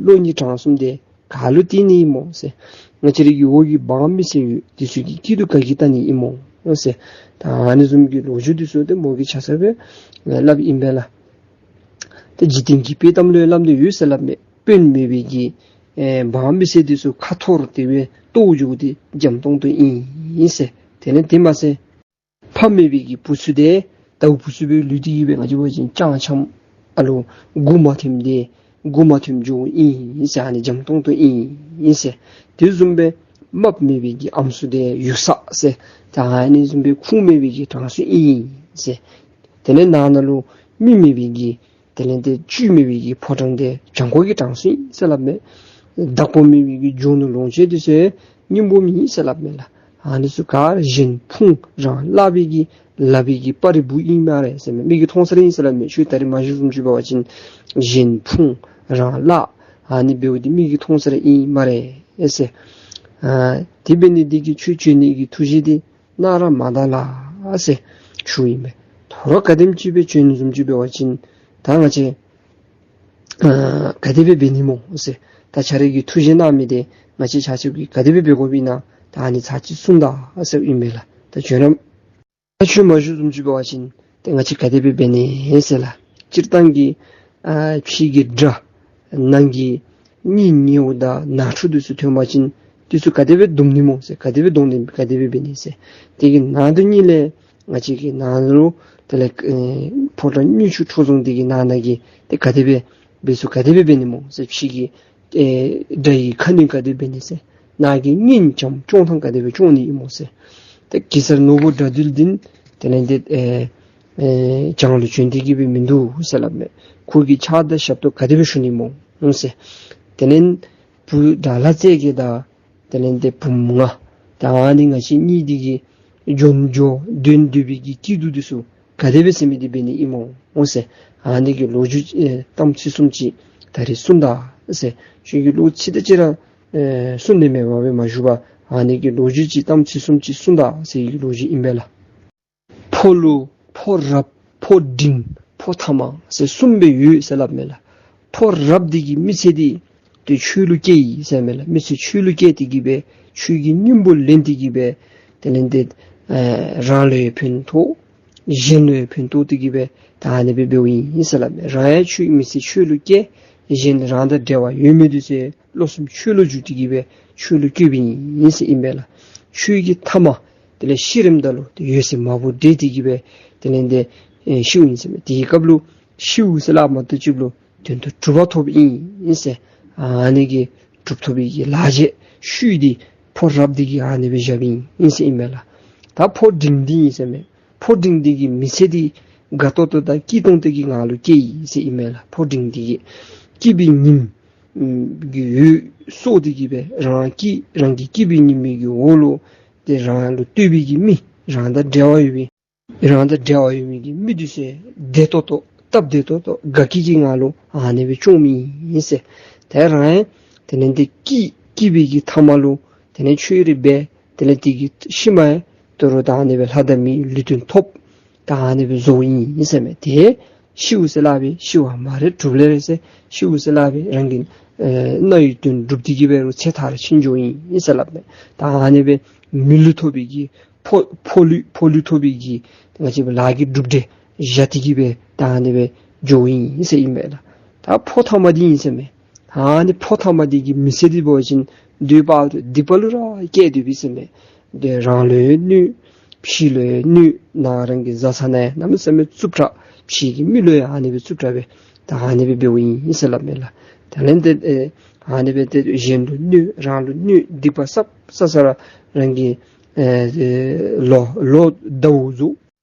བློ་གཉིས་དྲང་གསུམ་འདི་ག་ལུ་གཏད་ནི་ཨིན་སྨོ་ཟེར། ང་བཅས་ར་གི་འོག་གི་འབངས་མི་སེར་ཡོད་འདི་ཚུ་གི་དཀྱིལ་དུ་ག་གིས་བལྟ་ནི་ཨིན་སྨོ་ཟེར། ད་ཨ་ནི་བཟུམ་གྱི་ལོ་རྒྱུས་འདི་ཚུ་ཏེ་མོ་གིས་ཆ་ཚང་སྦེ་སླབ་ཨིན་པས་ལགས། ཏེ་འཇིག་རྟེན་གྱི་དཔེ་གཏམ་ལུ་སླབ་ནི་ཡོད་ཟེར་སླབ་མས། དཔོན་མེད་པའི་གི་ཨེ་འབངས་མི་སེར་འདི་ཚུ་ཁ་འཐོར་ཏེ་སྦེ་ལྟོཝ་རྒྱུག་སྟེ་འཇམ་ཏོང་ཏོ་ཨིན་ཟེར། དེ་ལས་དེ་མ་ཚད་ཕ་ ཕ་མེད་པའི་གི་བུ་ཚུ་དེ་ད་བུ་ཚུ་སྦེ་ལུས་ཏེ་གི་སྦེ་ང་བཅས་འབད་བ་ཅིན་ཅང་ཆམ་ཨ་ལོ་མགུ་མ་ཐོནམ་དེ་མགུ་མ་ཐོནམ་འགྱོཝ་ཨིན་ཟེར། ཨ་ནི་འཇམ་ཏོང་ཏོ་ཨིན་ཟེར། དེ་བཟུམ་སྦེ་རྨགཔ་མེད་པའི་གི་ཨམ་སྲུ་དེ་ཡུགས་ས་ཟེར། ད་ཨ་ནི་བཟུམ་སྦེ་ཁུངས་མེད་པའི་གི་དྲང་སྲོང་ཨིན་ཟེར། དེ་ལས་ནང་ན་ལུ་མིག་མེད་པའི་གི་དེ་ལས་ཏེ་བཅུད་མེད་པའི་གི་ཕོ་བྲང་དེ་གྱང་གོག་གི་དྲང་སྲོང་ཨིན་ཟེར་སླབ་མས། བདག་པོ་མེད་པའི་གི་ལྗོན་ལོངས་སྤྱོད་དེ་ཚུ་སྙིང་པོ་མེད་ཟེར་སླབ་མས་ལགས། ཨ་ནི་ཚུ་ག་ར་གཞན་ཕུང་རང་བརླག་པའི་གི་ལག་པའི་གི་པར་རིས་བུ་ཨིན་སྨ་རེ་ཟེར་མས། མིག་གིས་མཐོང་ས་ར་ཨིན་ཟེར་སླབ་མས། ཁྱོད་ད་རིས་མ་ཞུ་བཟུམ་ཅིག་འབད་བ་ཅིན་གཞན་ཕུང་རང་བརླག་ཨ་ནི་འབདཝ་འདི་མིག་གིས་མཐོང་ས་ར་ཨིན་སྨ་རེ་ཟེར། ཨ་དེ་འབད་ནི་འདི་གིས་ཁྱོད་བྱོན་ནི་གི་ཐུགས་བཞེད་འདི་གནང་ར་མ་ད་ལགས་ཟེར་ཞུཝ་ཨིན་པས། ད་རུང་ག་དེམ་ཅིག་སྦེ་བྱོན་བཟུམ་ཅིག་འབད་བ་ཅིན་ད་ང་བཅས་ཨ་ག་དེ་སྦེ་འབད་ནི་སྨོ་ཟེར། ད་ཁྱོད་རའི་གི་ཐུགས་བཞེད་གནང་མི་དེ་ང་བཅས་ཆ་ཁྱབ་ཀྱིས་ག་དེ་སྦེ་འབད་དགོཔ་ཨིན་ན་ད་ཨ་ནི་ཚར་གཅིག་གསུངས་ད་ཟེརཝ་ཨིན་པས་ལགས། ད་བྱོན་ར་ད་ཁྱོད་མ་ཞུ་བཟུམ་ཅིག་འབད་བ་ཅིན་ཏེ་ང་བཅས་ག་དེ་སྦེ་འབད་ནི་ཟེར་ལགས། སྤྱིར་བཏང་གི་ཨ་ཕྱི་གི་དགྲ་ནང་གི་གཉེན་ཉེཝ་དང་ནང་འཁྲུག་དེ་ཚུ་ཐོན་པ་ཅིན་དེ་ཚུ་ག་དེ་སྦེ་བསྡོམ་ནི་སྨོ་ཟེར། ག་དེ་སྦེ་བསྡོམ་ནི་ག་དེ་སྦེ་འབད་ནི་ཟེར། དེ་གི་ནང་དོན་གཉིས་ལས་ང་བཅས་ཀྱི་ནང་ལུ་དེ་ལས་ཨེ་ཕོ་བྲང་དངུལ་ཆུ་ཁྲི་སྲོང་དེ་གི་ནང་ན་གི་ཏེ་ག་དེ་སྦེ་འབད་ཚུགས་ག་དེ་སྦེ་འབད་ནི་སྨོ་ཟེར། ཕྱི་གི་ཨེ་དགྲ་ཡི་ཁ་གནོན་ག་དེ་སྦེ་འབད་ནི་ཟེར། ནང་གི་གཉེན་བྱམས་སྐྱོང་ཐངས་ག་དེ་སྦེ་སྐྱོང་ནི་ཨིན་སྨོ་ཟེར། ཏེ་གེ་སར་ནོར་བུ་དགྲ་འདུལ་འདི་དེ་ལས་ཏེ་ཨེ་ཨེ་བྱང་ལུ་བྱོན་ཏེ་གི་སྦེ་མིན་འདུག་ཟེར་སླབ་མས། ཁོ་གི་ཕྱག་དང་ཞབས་ཏོག་ག་དེ་སྦེ་ཞུ་ནི་སྨོ་ཟེར། དེ་ལས་བུ་དགྲ་ལྷ་རྩེ་རྒྱལ་དང་དེ་ལས་ཏེ་བུམོ་ང་ད་ཨ་ནི་ང་བཅས་གཉིས་འདི་གི་འབྱོན་འགྱོ་དོན་འདོད་པའི་གི་སྐྱིད་སྡུག་དེ་ཚུ་ག་དེ་སྦེ་ཟེར་མི་འདི་འབད་ནི་ཨིན་སྨོ་ཟེར། ཨ་ནི་གི་ལོ་རྒྱུས་ཨེ་གཏམ་ཚིག་གསུམ་ཅིག་ད་རིས་གསུངས་ད་ཟེར། ཁྱོད་ཀྱིས་ལོག་ཅི་དང་ཅི་ར་ཨེ་གསུངས་ནི་མེད་པར་སྦེ་མ་བཞུགས་པར་ཨ་ནི་གི་ལོ་རྒྱུས་ཅིག་གཏམ་ཚིག་གསུམ་ཅིག་གསུངས་ད་ཟེར་གི་ལོ་རྒྱུས་ཨིན་པས་ལགས། ཕོ་ལུ་ཕོ་རབ་ཕོ་འབྲིང་ཕོ་ཐ་མ་ཟེར་གསུམ་སྦེ་ཡོད་ཟེར་སླབ་མས་ལགས། ཕོ་རབ་འདི་གི་མི་ཚེ་འདི་ཏེ་ཆོས་ལུ་སྐྱེལ་ཡི་ཟེར་མས་ལགས། མི་ཚེ་ཆོས་ལུ་སྐྱེལ་ཏེ་གི་སྦེ་ཆོས་ཀྱི་སྙིང་པོ་ལེན་ཏེ་གི་སྦེ་དེ་ལས་ཏེ་ཨེ་རང་ལུ་ཡང་ཕན་ཐོགས་གཞན་ལུ་ཡང་ཕན་ཐོགས་ཏེ་གི་སྦེ་ད་ཨ་ནི་སྦེ་འབདཝ་ཨིན་ཟེར་སླབ་མས། རང་ཡང་ཆོས་མི་ཚེ་ཆོས་ལུ་སྐྱེལ། གཞན་རང་དང་འབྲེལ་བ་ཡོད་མི་དེ་ཚུ་བློ་སེམས་ཆོས་ལུ་འཇུག་སྟེ་གི་སྦེ་ཆོས་ལུ་བཀོད་པའི་ཨིན་ཟེར་ཨིན་པས་ལགས། ཆོས་ཀྱི་ཐ་མ་དེ་ལས་ཤི་རནམ་ད་ལུ་ཏེ་འོད་ཟེར་མང་པོ་འདྲེས་ཏེ་གི་སྦེ་དེ་ལས་ཏེ་ཨེ་ཤིཝ་ཨིན་ཟེར་མས། དེའི་སྐབས་ལུ་ཤིཝ་ཟེར་སླབ་མ་གཏོགས་ཅིག་ལུ་དོན་དུ་གྲུབ་པ་ཐོབ་ཨིན་ཟེར། ཨ་ནི་གི་གྲུབ་ཐོབ་པའི་གི་ལག་རྗེས་ཤུལ་འདི་ཕོ་རབ་འདི་གིས་ཨ་ནི་སྦེ་བཞགཔ་ཨིན་ཟེར་ཨིན་མས་ལགས། ད་ཕོ་འབྲིང་འདི་ཨིན་ཟེར་མས། ཕོ་འབྲིང་འདི་གི་མི་ཚེ་འདི་དགའ་ཏོག་ཏོ་དང་སྐྱིད་ཏོང་ཏོ་གི་ངང་ལུ་སྐྱེལ་ཡི་ཟེར་ཨིན་མས་ལགས། ཕོ་འབྲིང་འདི་གིས་སྐྱིད་པའི་ཉིམ་གི་འོད་གསོག་སྟེ་གི་སྦེ་རང་སྐྱིད་རང་གི་སྐྱིད་པའི་ཉིམ་གི་འོག་ལུ་ཏེ་རང་ལུ་ལྟོས་པའི་གི་མི་རང་དང་འབྲེལ་བ་ཡོད་པའི་རང་དང་འབྲེལ་བ་ཡོད་མི་གི་མི་དེ་ཚུ་བདེ་ཏོག་ཏོ་སྟབས་བདེ་ཏོག་ཏོ་དགའ་སྐྱིད་ཀྱི་ངང་ལུ་ཨ་ནི་སྦེ་སྐྱོངམ་ཨིན་ཟེར། ཏེ་རང་ཡང་དེ་ལས་ཏེ་སྐྱིད་སྐྱིད་པའི་གི་ཐ་མ་ལུ་དེ་ལས་ཆོས་རེ་འབད། དེ་ལས་དེ་གི་ཤུལ་མ་ཡང་ད་རུང་ད་ཨ་ནི་སྦེ་ལྷ་དང་མིའི་ལུས་རྟེན་ཐོབ། ད་ཨ་ནི་སྦེ་བཟོཝ་ཨིན་ཟེར་མས། ཏེ་ཤིཝ་ཟེར་སླབ་པའི་ཤི་བ་སྨ་རེ་གྲུབ་ལེ་རེ་ཟེར། ཤིཝ་ཟེར་སླབ་པའི་རང་གི་ཨེ་རྣ་བའི་དོན་གྲུབ་སྟེ་གི་སྦེ་རུང་ཚེ་མཐར་ཕྱིན་འགྱོཝ་ཨིན་ཟེར་སླབ་མས། ད་ཨ་ནི་སྦེ་མི་ལུས་ཐོབ་པའི་གི་ཕོ་ཕོ་ལུས་ཕོ་ལུས་ཐོབ་པའི་གི་ང་བཅས་ལཱ་གི་གྲུབ་འབྲས་བཞག་སྟེ་གི་སྦེ་ད་ཨ་ནི་སྦེ་འགྱོཝ་ཨིན་ཟེར་ཨིན་མས་ལགས། ད་ཕོ་ཐ་མ་འདི་ཨིན་ཟེར་མས། ཨ་ནི་ཕོ་ཐ་མ་འདི་གི་མི་ཚེ་འདི་འབད་བ་ཅིན་དུས་བར་དུ་སྡིག་པ་ལུ་ར་སྐྱེས་སྡོད་པས་ཟེར་མས། ཏེ་རང་ལུ་ཡང་གནོད། ཕྱི་ལུ་ཡང་གནོད། ནང་རང་གི་བཟའ་ཚང་ནང་ཡང་གནམ་མེད་ས་མེད་རྩུབ་དྲགས། ཕྱི་གི་མི་ལུ་ཡང་ཨ་ནི་སྦེ་རྩུབ་དྲགས་སྦེ་ད་ཨ་ནི་སྦེ་འབདཝ་ཨིན་ཟེར་སླབ་མས་ལགས། དེ་ལས་ཏེ་ཨེ་ཨ་ནི་སྦེ་ཏེ་གཞན་ལུ་གནོད་རང་ལུ་གནོད་སྡིག་པ་བསགས་བསགས་ས་ར་རང་གི་ཨེ་ལོ་ལོ་ཟླ་བ་རྫོགས།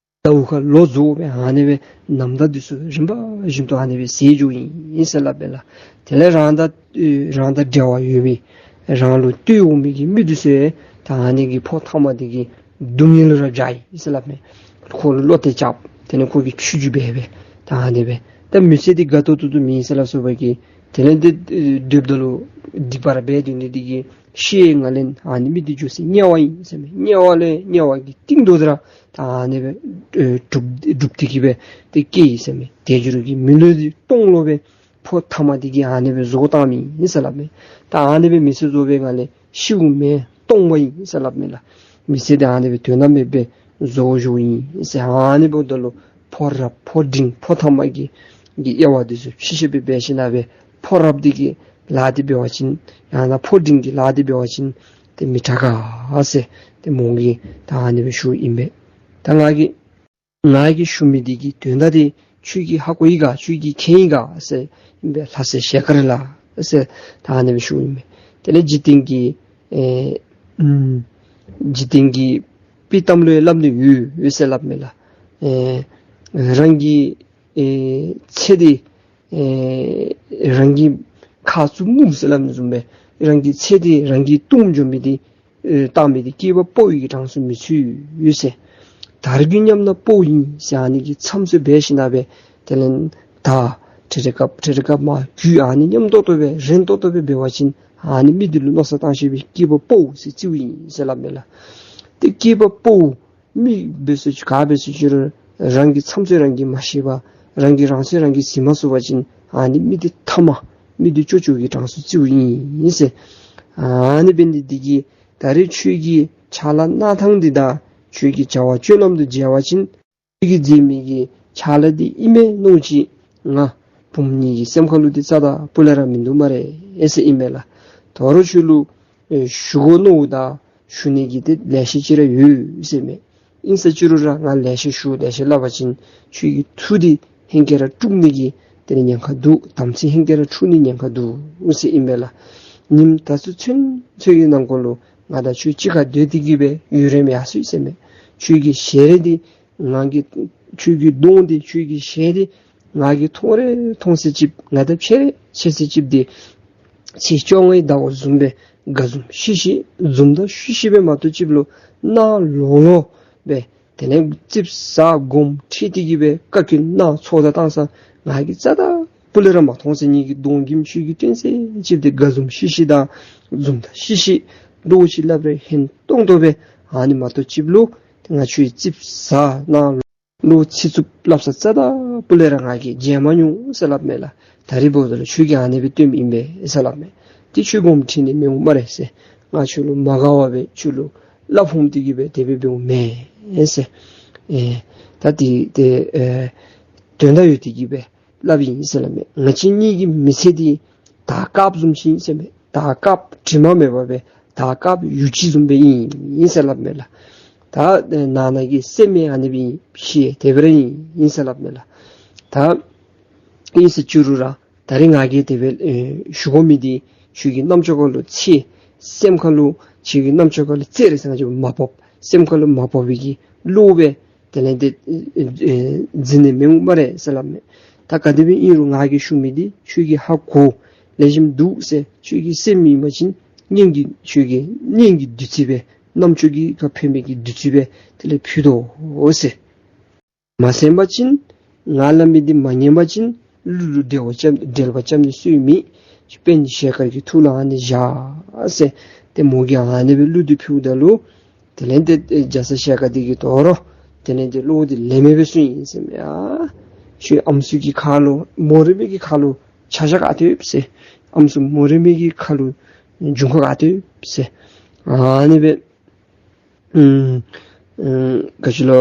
ཟླཝ་ཁ་ལོ་རྫོགས་སྦེ་ཨ་ནི་སྦེ་ནམ་ཟླ་འདི་ཚུ་རིམ་པ་བཞིན་དུ་ཨ་ནི་སྦེ་ཟད་འགྱོཝ་ཨིན་ཟེར་སླབ་པས་ལགས། དེ་ལས་རང་དང་རང་དང་འབྲེལ་བ་ཡོད་པའི་རང་ལུ་ལྟོས་འོང་མི་གི་མི་འདི་ཚུ་ད་ཨ་ནི་གི་ཕོ་ཐ་མ་འདི་གི་སྡུག་བསྔལ་ལུ་ར་སྦྱར་ཡི་ཟེར་སླབ་མས། ཁོ་ལུ་བློ་གཏད་རྐྱབ། དེ་ལས་ཁོ་གི་ཆོས་རྒྱུད་འབད་སྦེ་ད་ཨ་ནི་སྦེ་ད་མི་ཚེ་འདི་དགའ་ཏོག་ཏོ་མེད་ཟེར་སླབ་སོང་པ་གི་དེ་ལས་འདི་སྡོདཔ་ད་ལུ་སྡིག་པ་ར་འབད་སྡོད་ནི་འདི་གིས་ཤི་བའི་སྒང་ལས་ཨ་ནི་མི་འདི་འགྱོ་ས་དམྱལ་བ་ཨིན་ཟེར་མས། དམྱལ་བ་ལས་དམྱལ་བ་གི་གཏིང་རྡོ་དེ་ར་ད་ཨ་ནི་སྦེ་ཨེ་གྲུབ་གྲུབ་སྟེ་གི་སྦེ་ཏེ་སྐྱེས་ཡི་ཟེར་མས། དལ་འབྱོར་གྱི་མི་ལུས་འདི་སྟོང་ལོག་སྦེ་ཕོ་ཐ་མ་འདི་གིས་ཨ་ནི་སྦེ་བཟོ་བཏང་མི་ཨིན་ཟེར་སླབ་མས། ད་ཨ་ནི་སྦེ་མི་ཚེ་རྫོགས་པའི་སྒང་ལས་ཤིཝ་མེན་སྟོང་པ་ཨིན་ཟེར་སླབ་མས་ལགས། མི་ཚེ་འདི་ཨ་ནི་སྦེ་དོན་དག་མེདཔ་སྦེ་བཟོ་བཞགཔ་ཨིན་ཟེར། ཨ་ནི་འབདཝ་ད་ལུ་ཕོ་རབ་ཕོ་འབྲིང་ཕོ་ཐ་མ་གི་གི་དབྱེ་བ་འདི་ཚུ་ཕྱེ་ཕྱེ་སྦེ་འབད་ཞིན་ན་སྦེ་ཕོ་རབ་འདི་གི་ལཱ་འདི་འབད་བ་ཅིན་ཡང་ན་ཕོ་འབྲིང་གི་ལཱ་འདི་འབད་བ་ཅིན་ཏེ་མི་དྲག་ག་ཟེར་ཏེ་མོ་གིས་ད་ཨ་ནི་སྦེ་ཞུཝ་ཨིན་པས། ད་ང་གིས་ང་གིས་ཞུ་མི་འདི་གི་དོན་དག་འདི་ཁྱོད་ཀྱིས་ཧ་གོ་ཡི་ག། ཁྱོད་ཀྱིས་མཁྱེན་ཡི་ག་ཟེར་ཨིན་པས། ལྷ་སྲས་ཞལ་དཀར་ལགས་ཟེར་ད་ཨ་ནི་སྦེ་ཞུཝ་ཨིན་པས། དེ་ལས་འཇིག་རྟེན་གྱི་ཨེ་ཨམ་འཇིག་རྟེན་གྱི་དཔྱེ་གཏམ་ལུ་ཡང་སླབ་ནི་ཡོད་ཡོད་ཟེར་སླབ་མས་ལགས། ཨེ་རང་གི་ཨེ་ཚེ་འདི་ཨེ་རང་གི་ཁ་བཙུམ་ནུག་ཟེར་སླབ་ནི་བཟུམ་སྦེ་རང་གི་ཚེ་འདི་རང་གིས་བཏུམ་འགྱོ་མི་འདི་ཨེ་བཏང་མི་འདི་སྐྱེས་པ་ཕོ་ཡི་གི་གྲངས་སུ་མི་ཚུད་ཡོད་ཟེར། དར་གྱི་ཉམས་ན་ཕོ་ཡིན་ཟེར་ཨ་ནི་གི་མཚམས་སུ་འབད་ཞིནམ་ལས་དེ་ལས་ད་ཁྲི་ཁྲི་རྐྱབ་ཁྲི་ཁྲི་རྐྱབ་མ་རྒྱུད་ཨ་ནི་ཉམས་ཏོག་ཏོ་སྦེ་རན་ཏོག་ཏོ་སྦེ་འབད་བ་ཅིན་ཨ་ནི་མི་འདི་ལུ་མནོ་བསམ་བཏང་ཤེས་པའི་སྐྱེས་པ་ཕོ་ཟེར་བརྩིཝ་ཨིན་ཟེར་སླབ་མས་ལགས། ཏེ་སྐྱེས་པ་ཕོ་མི་འབད་སོང་ཅི་ག་འབད་སོང་ཅི་རུང་རང་གི་མཚམས་ཚོད་རང་གིས་མ་ཤེས་པར་རང་གི་རང་ཚོད་རང་གིས་ཟིན་མ་ཚུགས་པ་ཅིན་ཨ་ནི་མི་འདི་ཐ་མ་མི་འདི་ཅོ་ཅོ་གི་གྲངས་སུ་བརྩིཝ་ཨིན་ཟེར། ཨ་ནི་འབད་ནི་འདི་གིས་ད་རེས་ཁྱོད་ཀྱི་ཕྱག་ལཱ་གནང་ཐངས་འདི་དང་ཁྱོད་ཀྱི་བྱ་བ་སྤྱོད་ལམ་དུ་མཇལ་བ་ཅིན་ཁྱོད་ཀྱིས་མཛད་མི་གི་ཕྱག་ལཱ་འདི་ཨིན་མས་མནོ་ཅི། ང་བུམོ་ངེ་གི་སེམས་ཁ་ལུ་འདི་རྩ་དང་སྤུ་ལས་ར་མིན་འདུག་སྨ་རེ་ཨེ་ཟེར་ཨིན་མས་ལགས། དོ་རུང་ཁྱོད་ལུ་ཨེ་ཞུ་དགོ་མནོཝ་ད་ཞུ་ནི་གི་འདི་ལེ་ཤ་ཅིག་ར་ཡོད་ཟེར་མས། ཨིན་ས་ཅི་རུང་ར་ང་ལེ་ཤ་ཞུ་ལེ་ཤ་སླབ་པ་ཅིན་ཁྱོད་ཀྱི་ཐུགས་འདི་ཧེང་སྐལ་ར་དཀྲུག་ནི་གི་དེ་ལས་ཉེན་ཁ་འདུག། དམ་ཚིག་ཧེང་སྐལ་ར་འཁྲུག་ནི་ཉེན་ཁ་འདུག་ཟེར་ཨིན་མས་ལགས། ཉིནམ་ད་ཚུན་ཚོད་ཚོད་ཀྱི་ནང་འཁོད་ལུ་ང་དང་ཁྱོད་གཅིག་ཁར་སྡོད་དེ་གི་སྦེ་ཡུན་རིངམོ་ཡར་སོ་ཡི་ཟེར་མས། ཁྱོད་ཀྱི་ཞལ་རས་འདི་ང་གིས་ཁྱོད་ཀྱི་གདོང་འདི་ཁྱོད་ཀྱི་ཞལ་འདི་ང་གིས་མཐོང་རེ་མཐོང་ཚད་ཅིག་ང་དང་ཕྱད་རེ་ཕྱད་ཚད་ཅིག་འདི་ཚེས་བཅོ་ལྔའི་ཟླཝ་བཟུམ་སྦེ་དགའ་འཛུམ་ཤིག་ཤིག་འཛུམ་མདངས་ཤིག་ཤིག་སྦེ་མ་གཏོགས་ཅིག་ལུ་གནག་ལོག་ལོག་སྦེ་དེ་ལས་ཙིགཔ་ཟ་སྒོམ་ཁྲིད་དེ་གི་སྦེ་བཀའ་བཀྱོན་གནང་ཚོགས་བརྡ་བཏང་ས་ང་གིས་རྩ་དང་སྤུ་ལས་ར་མ་མཐོང་ཟེར། ངེ་གི་གདོང་གི་ཁྱོད་ཀྱི་སྟོན་ཚད་ཅིག་འདི་དགའ་འཛུམ་ཤིག་ཤིག་དང་འཛུམ་མདངས་ཤིག་ཤིག་བློ་ཅིག་སླབ་རེ་ཧན་ཏོང་ཏོ་སྦེ་ཨ་ནི་མ་གཏོགས་ཅིག་ལུ་ང་ཁྱོད་ཙིགཔ་ཟ་གནག་ལོག་ལོག་ཚིག་རྩུབ་སླབ་ས་རྩ་དང་སྤུ་ལས་ར་ང་གིས་མཇལ་མ་མྱོང་ཟེར་སླབ་མས་ལགས། ད་རིས་འབདཝ་ད་ལུ་ཁྱོད་ཀྱིས་ཨ་ནི་སྦེ་སྟོནམ་ཨིན་པས་ཟེར་སླབ་མས། ཏེ་ཁྱོད་སྒོམ་ཁྲིད་ནི་མི་འོང་སྨ་རེ་ཟེར། ང་ཁྱོད་ལུ་མ་དགའ་བར་སྦེ་ཁྱོད་ལུ་སླབ་འོང་སྟེ་གི་སྦེ་དེ་སྦེ་འབདཝ་མེན་ཟེར། ཨེ་ད་དེ་དེ་ཨེ་དོན་དག་ཡོད་དེ་གི་སྦེ་སླབ་ཨིན་ཟེར་སླབ་མས། ང་བཅས་གཉིས་ཀྱི་མི་ཚེ་འདི་དར་དཀརཔོ་བཟུམ་ཅིག་ཨིན་ཟེར་མས། དར་དཀརཔོ་དྲི་མ་མེད་པ་སྦེ་དར་དཀརཔོ་ཡུ་ཅི་བཟུམ་སྦེ་ཨིན་ཟེར་སླབ་མས་ལགས། ད་ནང་ན་གི་སེམས་ཨ་ནི་སྦེ་ཨིན་ཤེས་དེ་སྦེ་ར་ཨིན་ཟེར་སླབ་མས་ལགས། ད་ཨིན་ས་ཅི་རུང་ར་ད་རིས་ང་གིས་དེ་སྦེ་ཨེ་ཞུ་དགོ་མི་འདི་ཁྱོད་ཀྱི་རྣམ་ཅོ་ཁ་ལུ་ཚེ་སེམས་ཁ་ལུ་ཁྱོད་ཀྱི་རྣམ་ཅོ་ཁ་ལུ་ཚེ་རེ་ཟེར་ང་ཅིག་མ་བབ་སེམས་ཁ་ལུ་མ་བབ་པའི་གི་བློ་སྦེ་དེ་ལས་དེ་ཨེ་ཨེ་འཛིན་ནི་མི་འོང་སྨ་རེ་ཟེར་སླབ་མས། ད་ག་དེ་སྦེ་ཨིན་རུང་ང་གིས་ཞུ་མི་འདི་ཁྱོད་ཀྱིས་ཧ་གོ་ལེགས་ཤོམ་འདུག་ཟེར་ཁྱོད་ཀྱི་སེམས་ཨིན་པ་ཅིན་སྙན་གྱི་ཁྱོད་ཀྱི་སྙན་གྱི་བདུད་རྩི་སྦེ་རྣམ་ཅོ་གི་ཁར་ཕན་པའི་གི་བདུད་རྩི་སྦེ་དེ་ལས་ཕུལ་དོ་ཟེར། མ་གསན་པ་ཅིན་ང་སླབ་མི་འདི་མ་ཉན་པ་ཅིན་གླུ་ལུ་འགྲེལ་བ་རྐྱབ་འགྲེལ་པ་རྐྱབ་ནི་སུ་ཡང་མེད། དཔོན་ཞལ་དཀར་གྱི་ཐུགས་ལུ་ཨ་ནི་བཞག་ཟེར། ཏེ་མོ་གིས་ཨ་ནི་སྦེ་གླུ་འདི་ཕུལཝ་ད་ལུ་དེ་ལས་དེ་རྒྱ་ཚ་ཞལ་དཀར་འདི་གིས་དོ་རུང་དེ་ལས་དེ་བློ་འདི་ལེགས་མེད་སྦེ་སོང་ཡི་ཟེར་མས། ཨ་ཁྱོད་ཨམ་སྲུ་གི་ཁ་ལུ་མོ་རེ་མའི་གི་ཁ་ལུ་ཆ་བཞག་ག་ཏེ་ཡོད་ཟེར། ཨམ་སྲུ་མོ་རེ་མའི་གི་ཁ་ལུ་འབྱུང་ཁ་ག་ཏེ་ཡོད་ཟེར། ཨ་ནི་སྦེ་ཨུམ་ཨུམ་ག་ཅི་ལོ་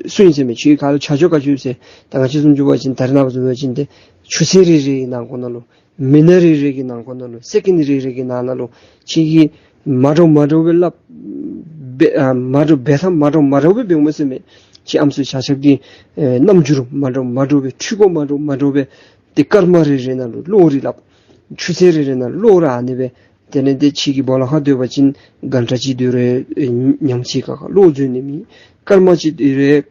སུ་ཨིན་ཟེར་མས། ཁྱོད་ཁ་ལུ་ཆ་འཇོག་ག་ཅི་ཡོད་ཟེར། ད་ང་བཅས་བཟུམ་ཅིག་འབད་བ་ཅིན་ད་རེས་ནངས་པ་བཟུམ་འབད་བ་ཅིན་ཏེ་ཆུ་ཚོད་རེ་རེ་གི་ནང་འཁོད་ནང་ལུ་མི་ནཊ་རེ་རེ་གི་ནང་འཁོད་ནང་ལུ་སེ་ཀེནཌ་རེ་རེ་གི་ནང་ན་ལུ་ཁྱོད་ཀྱིས་མ་འདྲཝ་མ་འདྲཝ་སྦེ་སླབ་འབད་ཨ་མ་འདྲཝ་འབད་ཐངས་མ་འདྲཝ་མ་འདྲཝ་སྦེ་འབདཝ་མས་ཟེར་མས། ཁྱོད་ཨམ་སྲུ་ཆ་ཁྱབ་ཀྱི་ཨེ་རྣམ་འགྱུར་མ་འདྲཝ་མ་འདྲཝ་སྦེ་འཕྲུལ་འཁོར་མ་འདྲཝ་མ་འདྲཝ་སྦེ་ཏེ་སྐར་མ་རེ་རེ་ནང་ལུ་གློག་རིག་སླབ། ཆུ་ཚོད་རེ་རེ་ནང་གློག་ར་ཨ་ནི་སྦེ། དེ་ལས་དེ་ཁྱོད་ཀྱི་སྦོ་ལོགས་ཁར་སྡོད་པ་ཅིན་གྷན་ཊ་གཅིག་སྡོད་རུང་ཉིནམ་གཅིག་ཁར་ཁར་གློག་འཛུལ་ནི་མེད། སྐར་མ་གཅིག་སྡོད་རུང་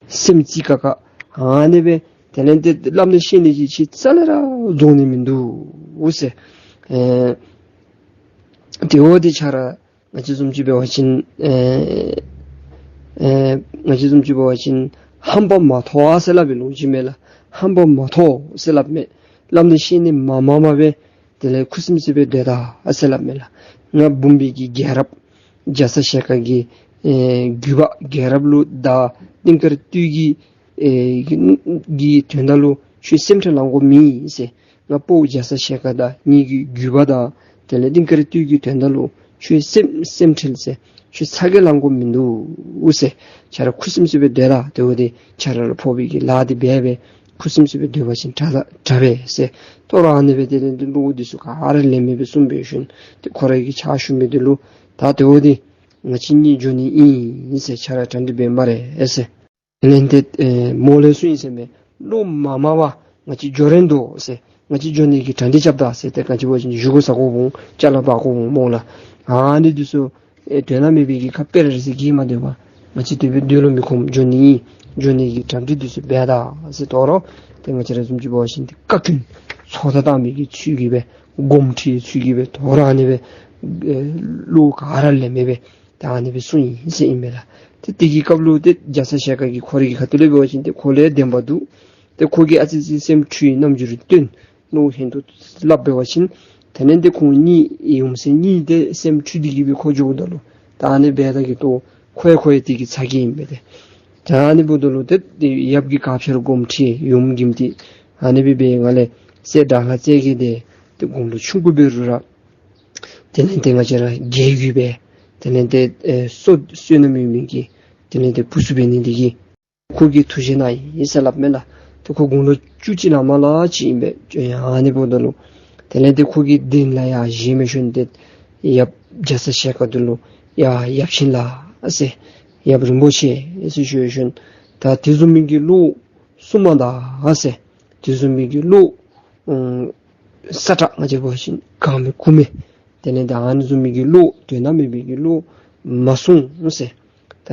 སེམས་རྩེ་ཁར་ཁར་ཨ་ནི་སྦེ། དེ་ལས་དེ་སླབ་ནི་ཤེས་ནི་ཅིག་ཅིག་རྩ་ལས་ར་རྫོགས་ནི་མིན་འདུག་ཟེར། ཨེ་དེ་འོ་དེ་ཁྱོད་ར་ང་བཅས་བཟུམ་ཅིག་འབད་བ་ཅིན་ཨེ་ཨེ་ང་བཅས་བཟུམ་ཅིག་འབད་བ་ཅིན་ཧམ་པ་མ་ཐོགས་ཟེར་སླབ་པའི་ལོ་རྒྱུས་མས་ལགས། ཧམ་པ་མ་ཐོགས་ཟེར་སླབ་མས། སླབ་ནི་ཤེས་ནི་མ་མང་མང་སྦེ་དེ་ལས་ཁུ་སིམ་སིམ་སྦེ་སྡོད་ད་ཟེར་སླབ་མས་ལགས། ང་འབུམ་པའི་གི་རྒྱལ་རབས་རྒྱ་ཚ་ཞལ་དཀར་གྱི་ཨེ་བརྒྱུད་པ་རྒྱལ་རབས་ལུ་ད་གླིང་དཀར་སྟོད་ཀྱི་ཨེ་གི་གི་དོན་དག་ལུ་ཁྱོད་སེམས་ཁྲལ་ལང་དགོཔ་མེད་ཟེར། ང་ཕོ་རྒྱ་ཚ་ཞལ་དཀར་དང་ངེ་གི་བརྒྱུད་པ་དང་དེ་ལས་གླིང་དཀར་སྟོད་ཀྱི་དོན་དག་ལུ་ཁྱོད་སེམས་སེམས་ཁྲལ་ཟེར། ཁྱོད་ཚ་གྱང་ལང་དགོཔ་མིན་འདུག་ཟེར། ཁྱོད་ར་ཁུ་སིམ་སིམ་སྦེ་སྡོད་ད། དེ་འོ་དེ་ཁྱོད་ར་ལུ་ཕོག་པའི་གི་ལཱ་འདི་འབད་སྦེ་ཁུ་སིམ་སིམ་སྦེ་སྡོད་པ་ཅིན་དྲག་དྲག་པས་ཟེར། དོ་རུང་ཨ་ནི་སྦེ་དེ་ལས་དེ་གླུ་འདི་ཚུ་ག་ར་ལེགས་མེད་སྦེ་གསུངས་སྦེ་ཞིནམ་ཏེ་ཁོ་ར་གི་ཕྱག་ཞུ་མི་འདི་ལུ་ད་དེ་འོ་དེ་ ང་བཅས་གཉིས་འགྱོ་ནི་ཨིན་ཟེར། ཁྱོད་ར་གྲ་སྒྲིག་འབད་སྨ་རེ་ཟེར། དེ་ལས་ཏེ་ཨེ་མོ་ལས་གསུངས་ཡི་ཟེར་མས། བློ་མ་མང་བར་ང་བཅས་འགྱོ་རན་དོ་ཟེར། ང་བཅས་འགྱོ་ནི་གི་གྲ་སྒྲིག་རྐྱབ་ད་ཟེར། ཏེ་ག་ཅི་འབད་བ་ཅིན་བཞེས་སྒོ་བཟའ་དགོ་འོང་། ཅ་ལ་འབག་དགོ་འོང་སྨོ་ལགས། ཨ་ནི་འདི་ཚུ་ཨེ་དོན་དག་མེད་པའི་གི་ཁ་དཔེ་ར་ཟེར་གྱི་མ་སྡོད་པར་ང་བཅས་དེ་སྦེ་སྡོད་ལོང་མི་ཁོམ། འགྱོ་ནི་ཨིན། འགྱོ་ནི་གི་གྲ་སྒྲིག་འདི་ཚུ་འབད་ད་ཟེར། དོ་རུང་ཏེ་ང་བཅས་ར་བཟུམ་ཅིག་འབད་བ་ཅིན་ཏེ་བཀའ་བཀྱོན་ཚོགས་བརྡ་བཏང་མི་གི་ཚུལ་གྱིས་སྦེ་དགོངསམ་ཁྲེལ་ཚུལ་གྱིས་སྦེ་དོ་རུང་ཨ་ནི་སྦེ་ཨེ་བློ་ག་ར་ལེན་མི་སྦེ་ད་ཨ་ནི་སྦེ་གསུངས་ཡི་ཟེར་ཨིན་མས་ལགས། ཏེ་དེ་གི་སྐབས་ལུ་ཏེ་རྒྱ་ཚ་ཞལ་དཀར་གྱིས་ཁོ་རའི་གི་ཁ་ཐུག་ལས་འབད་བ་ཅིན་ཏེ་ཁོ་ལུ་བདེན་པ་འདུག། ཏེ་ཁོ་གིས་ཨ་ཙི་ཅིག་སེམས་འཁྲུལ་རྣམ་འགྱུར་སྟོན་ནུག་ཧན་ཏོ་སླབ་འབད་བ་ཅིན། དེ་ལས་ཏེ་ཁོང་གཉིས་ཡུམ་སྲས་གཉིས་ཏེ་སེམས་འཁྲུལ་ཏེ་གི་སྦེ་ཁོ་འགྱོཝ་ད་ལུ་ད་ཨ་ནི་འབད་ད་གི་ཏོ་ཁོ་ཡང་ཁོ་ཡང་དེ་གི་ཚ་གྱང་ཨིན་པས་ཏེ། ད་ཨ་ནི་འབདཝ་ད་ལུ་ཏེ་ཡབ་ཀྱིས་ག་ཕྱིར་དགོངསམ་ཁྲེལ་ཡུམ་གྱིས་ཏེ་ཨ་ནི་སྦེ་འབད་ང་ལས་སྲས་དགྲ་ལྷ་རྩེ་རྒྱལ་འདི་ཏེ་དགུང་ལོ་ཆུང་ཀུ་འབད་རུང་ར་དེ་ལས་ཏེ་ང་བཅས་ར་རྒྱལ་བརྒྱུད་སྦེ་དེ་ལས་ཏེ་ཨེ་བསོད་བསོད་ནམས་ཡོད་མི་གི་དེ་ལས་ཏེ་བུ་ཚུ་འབད་ནི་དེ་གིས་ཁོ་གིས་ཐུགས་བཞེད་གནང་ཡི་ཟེར་སླབ་མས་ལགས། ཏེ་ཁོ་དགུང་ལོ་བཅུ་གཅིག་ལང་མ་ལང་ཅིག་ཨིན་པས། ཨ་ནི་འབདཝ་ད་ལུ་དེ་ལས་ཏེ་ཁོ་གིས་གདན་ལ་ཡར་བཞེངས་སྦེ་ཞིནམ་ཏེ་ཡབ་རྒྱ་ཚ་ཞལ་དཀར་འདི་ལུ་ཡ་ཡབ་ཆེན་ལགས་ཟེར་ཡབ་རིན་པོ་ཆེ་ཟེར་ཞུ་ཞིནམ་ད་དེ་བཟུམ་མའི་གི་བློ་གསུམ་མ་ད་ཟེར། དེ་བཟུམ་མའི་གི་བློ་ཨུམ་ས་ཁྲ་ང་བཅས་འབད་བ་ཅིན་གང་མེད་ཁུ་མེད། དེ་ལས་ད་ཨ་ནི་བཟུམ་མའི་གི་བློ་དོན་དག་མེད་པའི་གི་བློ་མ་གསུང་ཟེར། ད་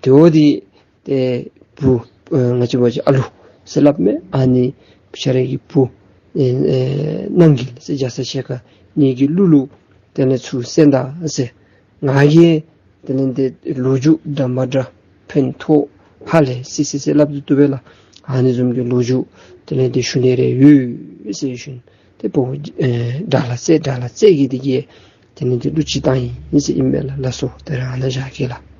དེ་འོ་དེ་ཏེ་བུ་ཨེ་ང་བཅས་འབད་བ་ཅིན་ཨ་ལུ་ཟེར་སླབ་མས། ཨ་ནི་ཁྱོད་རའི་གི་བུ་ཨེ་ཨེ་རྣམ་རྒྱལ་ཟེར་རྒྱ་ཚ་ཞལ་དཀར་ངེ་གི་གླུ་ལུ་དེ་ལས་ཚུར་གསན་ད་ཟེར། ང་གིས་དེ་ལས་ཏེ་ལོ་རྒྱུས་འདྲ་མ་འདྲ་ཕན་ཐོགས་ཧ་ལས་སི་སི་ཟེར་སླབ་དོ་བས་ལགས། ཨ་ནི་བཟུམ་གྱི་ལོ་རྒྱུས་དེ་ལས་ཏེ་ཞུ་ནི་རེ་ཡོད་ཟེར་ཞིནམ་ཏེ་བུ་ཨེ་དགྲ་ལྷ་རྩེ་དགྲ་ལྷ་རྩེ་རྒྱལ་འདི་གིས་དེ་ལས་ཏེ་གླུ་ཅིག་བཏང་ཡི་ཟེར་ཨིན་མས་ལགས། ལགས་སོ། ད་རེས་ཨ་ནཱ་བཞག་གེ་ལགས།